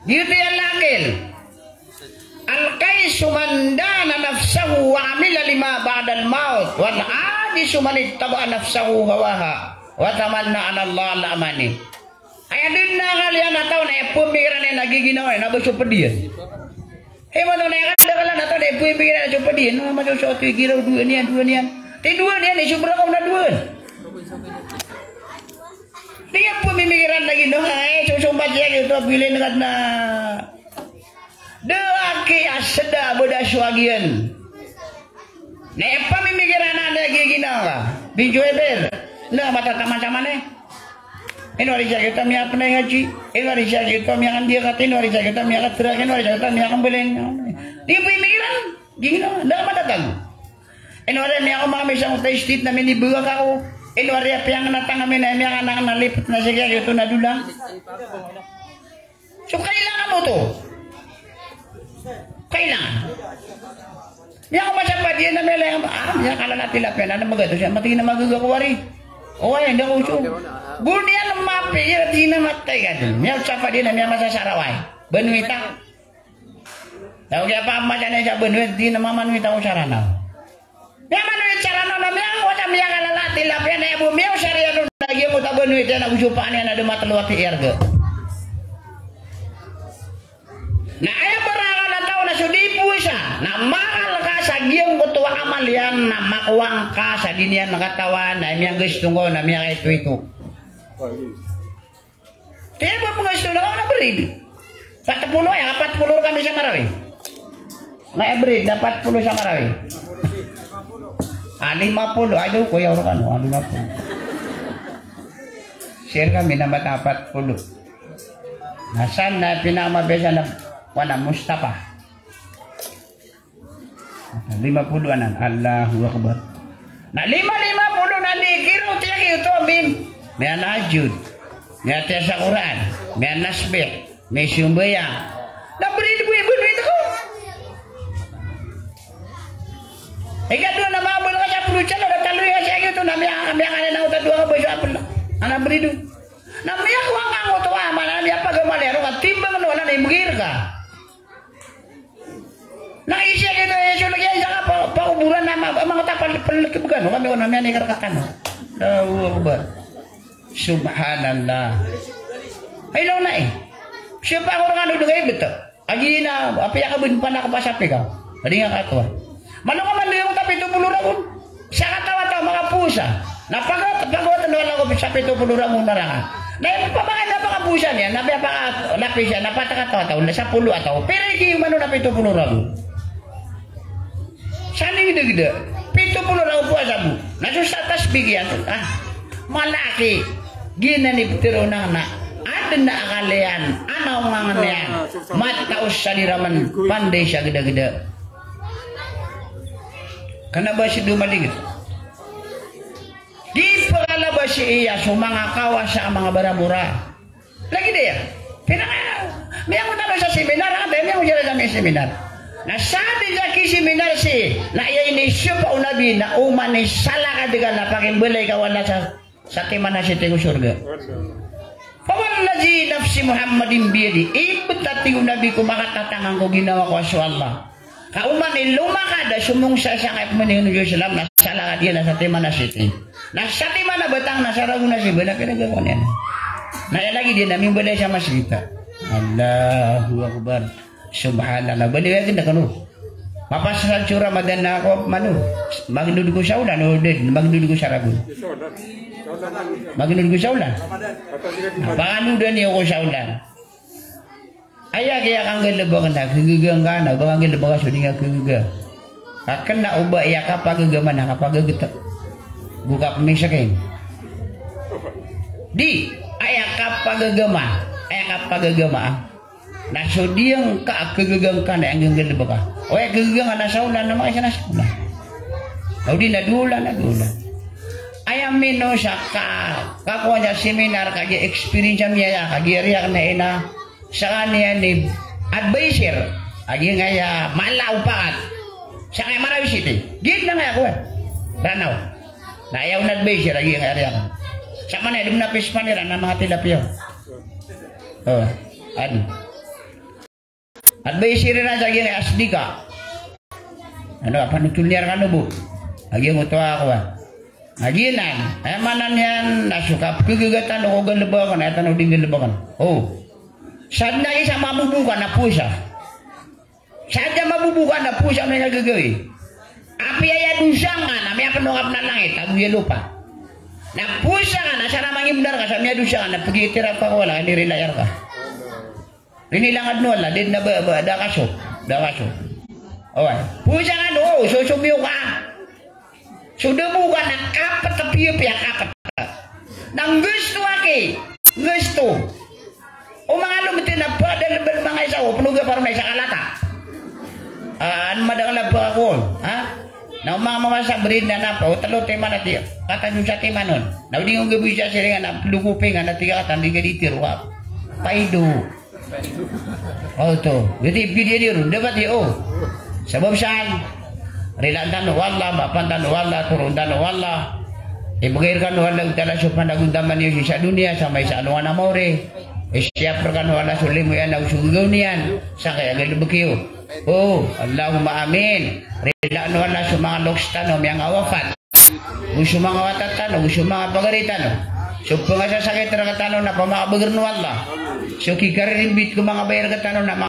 Giyoto i al-aqil. Al-qayyisu man dana nafsahu wa amila lima ba'dal mawt. Wal ajizu man ittaba'a nafsahu hawaha. Wa tamanna 'ala Allahi al-amani. Aya dn a akal iyan a taw na aya pmikiran iyan na giginawa iyan na ba so pd iyan. Hay, mato na aya kadaklan a taw na aya pmikiran iyan na so pd iyan. Na mato so oto i giraw dowa niyan, dowa niyan. Ti dowa niyan, isobra ka on a dowa. Di aya pmikiran na ginawa, ay, so sompat iyan giyoto a bilin ka na. Da a ki a sda a bda so agiyan. Na aya pamimikiran a da a giginawa ka. Bin Jubair. Na matataman sa mani. Ino ari sa giyoto a miyapnay ngaji. Ino ari sa giyoto a miyakandiyakat. Ino ari sa giyoto a miyakatrak. Ino ari sa giyoto a miyakambaling. Di pamikiran. Giginawa. Da a matatago. Ino ari a miyakomamis angkoto a state na minibagak ako. Ino ari a piyangnatang ami na miyakanakan a lipot na sa giyoto na dolang. So kailangan oto. Kailangan. Miyakomasapad iyan na miyalay, a, miyakalala a tilapia na magatos iyan, matig iyan a magaga ko wari. O, ay, anda ko so. Bo niyan mapiya, di na matay ka dn. Miyakomasapad iyan na miyamasa sa Saraway. Banwita. Taw kiyapamasa niyan sa Banwita, di na mamanwita ko sa Ranaw. Miyamanwit sa Ranaw na miyangkoto a miyakalala a tilapia na aya bo miyaosar iyan on na giyangkoto a Banwita na go so paan iyan na da matlo a piyarga. Na aya barakal a taw na so di powasa na makal ka sa giyangkoto a amal iyan na makowa ngka sa di niyan katawan na miyanggasto ngka on na miyakaitoito. Tiya bo pnggasto na ka on a bread. Pat polo, aya ka pat polo rkami sa Marawi. Na aya bread na pat polo sa Marawi. A, lima polo. Ay, do, koya rkano. A, lima polo. Sii rkami na mata pat polo. Na san na pinamabesa na, wana, Mustafa. Lima polo anan. Allahu Akbar. Na lima, lima polo na di kiro tiya giyoto a min. Miyatahajjud, miyatiyasa Qur'an, miyanasbih, miyasambayang. Na brid bo i brid ko. Ikadowa na mabal ka sa polo sa na da talo iyan sa giyoto na miya-, miyakalinaw ta dowa ka ba so apel. Ana brid. Na miyakowa ka ngoto a mala na miyapagamal iyan roo ka timbang o Allah na imbgay rka. Na isa giyoto, eh, so lagid iyan sa ka pa, pakoboran na ma-, mangota pal-, palkibgan, o kami ko na miyanikar ka kano. Allahu Akbar. Subhanallah. Ay, law na, eh. Siya pa ako rangano dagay beto. Agi na, apiya ka ben pana ka pasapi ka. Adi nga katoa. Malo ka man doon ta pito polo ragon. Sa kataw-taw, makaposa. Na paga-, pagawatan wala ko sa pito polo ragon na ranga. Na ipapakay na pakaposa niyan, na piyapaka-, lapis iyan, na patakataw-taw, na sapolo a taw. Pero iki mano na pito polo ragon. Sa ning dagda, pito polo ragon powasa bo. Na so sa tasbih iyan, ah, mala ki, giyanan i ptharoon angka na, adn a akal iyan, ana o ngangn iyan, matao sa di raman, panday sa gdagda. Kna ba si domaligit. Di pkalabas iya so manga kawasa a manga baramora. Lagid iyan. Pinaka, miyangoto tano sa seminar, anda miyangoto sa seminar. Na sa di sa kiseminar si, na iya inisyopa o Nabi, na oman i salakad ka na pakimbalay ka wala sa, sa timan a siti ko sorga. Fawalladhi nafsi Muhammadin biyadih. Ibt a tig o Nabi ko makatatangan ko ginawa ko a so Allah. Ka oman i lomakad a somongsa sangkaya pmaningn o Islam na salakad iyan a sa timan a siti. Na sa timan a batang na sa ragon a siba na pinagakon iyan. Na aya lagid iyan na mimbalay sa masgit a. Allahu Akbar. Subhanallah. Bali aya ganda kano. Mapasad so Ramadan na ako, mano. Magnod ko sa olan, o dad, magnod ko sa ragon. Magnod ko sa olan. Panganodan iyo ko sa olan. Aya kiya kanggalbk na kagaga ngka na ba kanggalbk ka so di ngka kagaga. Ka kna o ba aya kapagagama na kapagagtk. Go ka pmiskin. Di, aya kapagagama, aya kapagagama. Na so di ngka kagaga ngka na aya nggalbk ka. O aya kagaga ngka na sa olan na makaisa na sa olan. O di na dowa olan, na dowa olan. Aya mino sa ka, kakowa sa seminar kagiya experience ami aya kagiya riyak na ina Skaniyan i adviser a giyangkaya mala o pakat. Skaniyan marawi siti. Giya na ngaya kowan. Ranaw. Na aya on adviser a giyangkaya riyakan. Sa manaya di mo na pispan iran a manga tilapia. O, adi. Adviser iran sa giyangkaya asdika. Ano, a panotol niyan rkano bo. A giyangkoto a kowan. Na giyanan, aya maana niyan na so kapkhagaga tano ko galbk akn, aya tano di nggalbk akn. O. Sadn a isa mabobo ka na powasa. Sadn a mabobo ka na powasa, na aya gagawii. Apiya aya dosa ngka na miyapno ka pn a langit ago aya lopa. Na powasa ka na sa manga imnar ka sa miyadosa ka na pgiitirap ka ko Allah, inirila iyan rka. Inilangan o Allah, di na ba, ba, da ka so, da ka so. Oway. Powasa ka no, so, so miyo ka. So da bo ka na kapt a piyapiya kapt. Na nggasto aki, nggasto. O manga lomt na padalbal manga isa o pnoga para na isa kalata. A, an madakl a ba ka kon, ha? Na o manga mawasa brid na napa, o tlo timan a tiya. Katan so sa timan on. Na o di ngka bo isa siringan a plo koping a na tiga katan di ka di tiro ka. Paido. O, to. Gati, pidi di ron. Dapat iyo. Sabap san, rilaan tano o Allah, maafan tano o Allah, toroon tano o Allah. Ibgay rkano o Allah Ta'ala so panagontaman iyo sii sa doniya, sa may sa alongan a maori. Isiyap rkano o Allah so limo iyan ago so gagaw niyan. Sangkaya galbk iyo. O, Allahumma amin. Rilaan o Allah so manga loks tano, miyangawafat. Go so manga wata tano, go so manga pagari tano. So pangasasakit rktano na pamakabagrn o Allah. So kikaririmbit ko manga bayar rktano na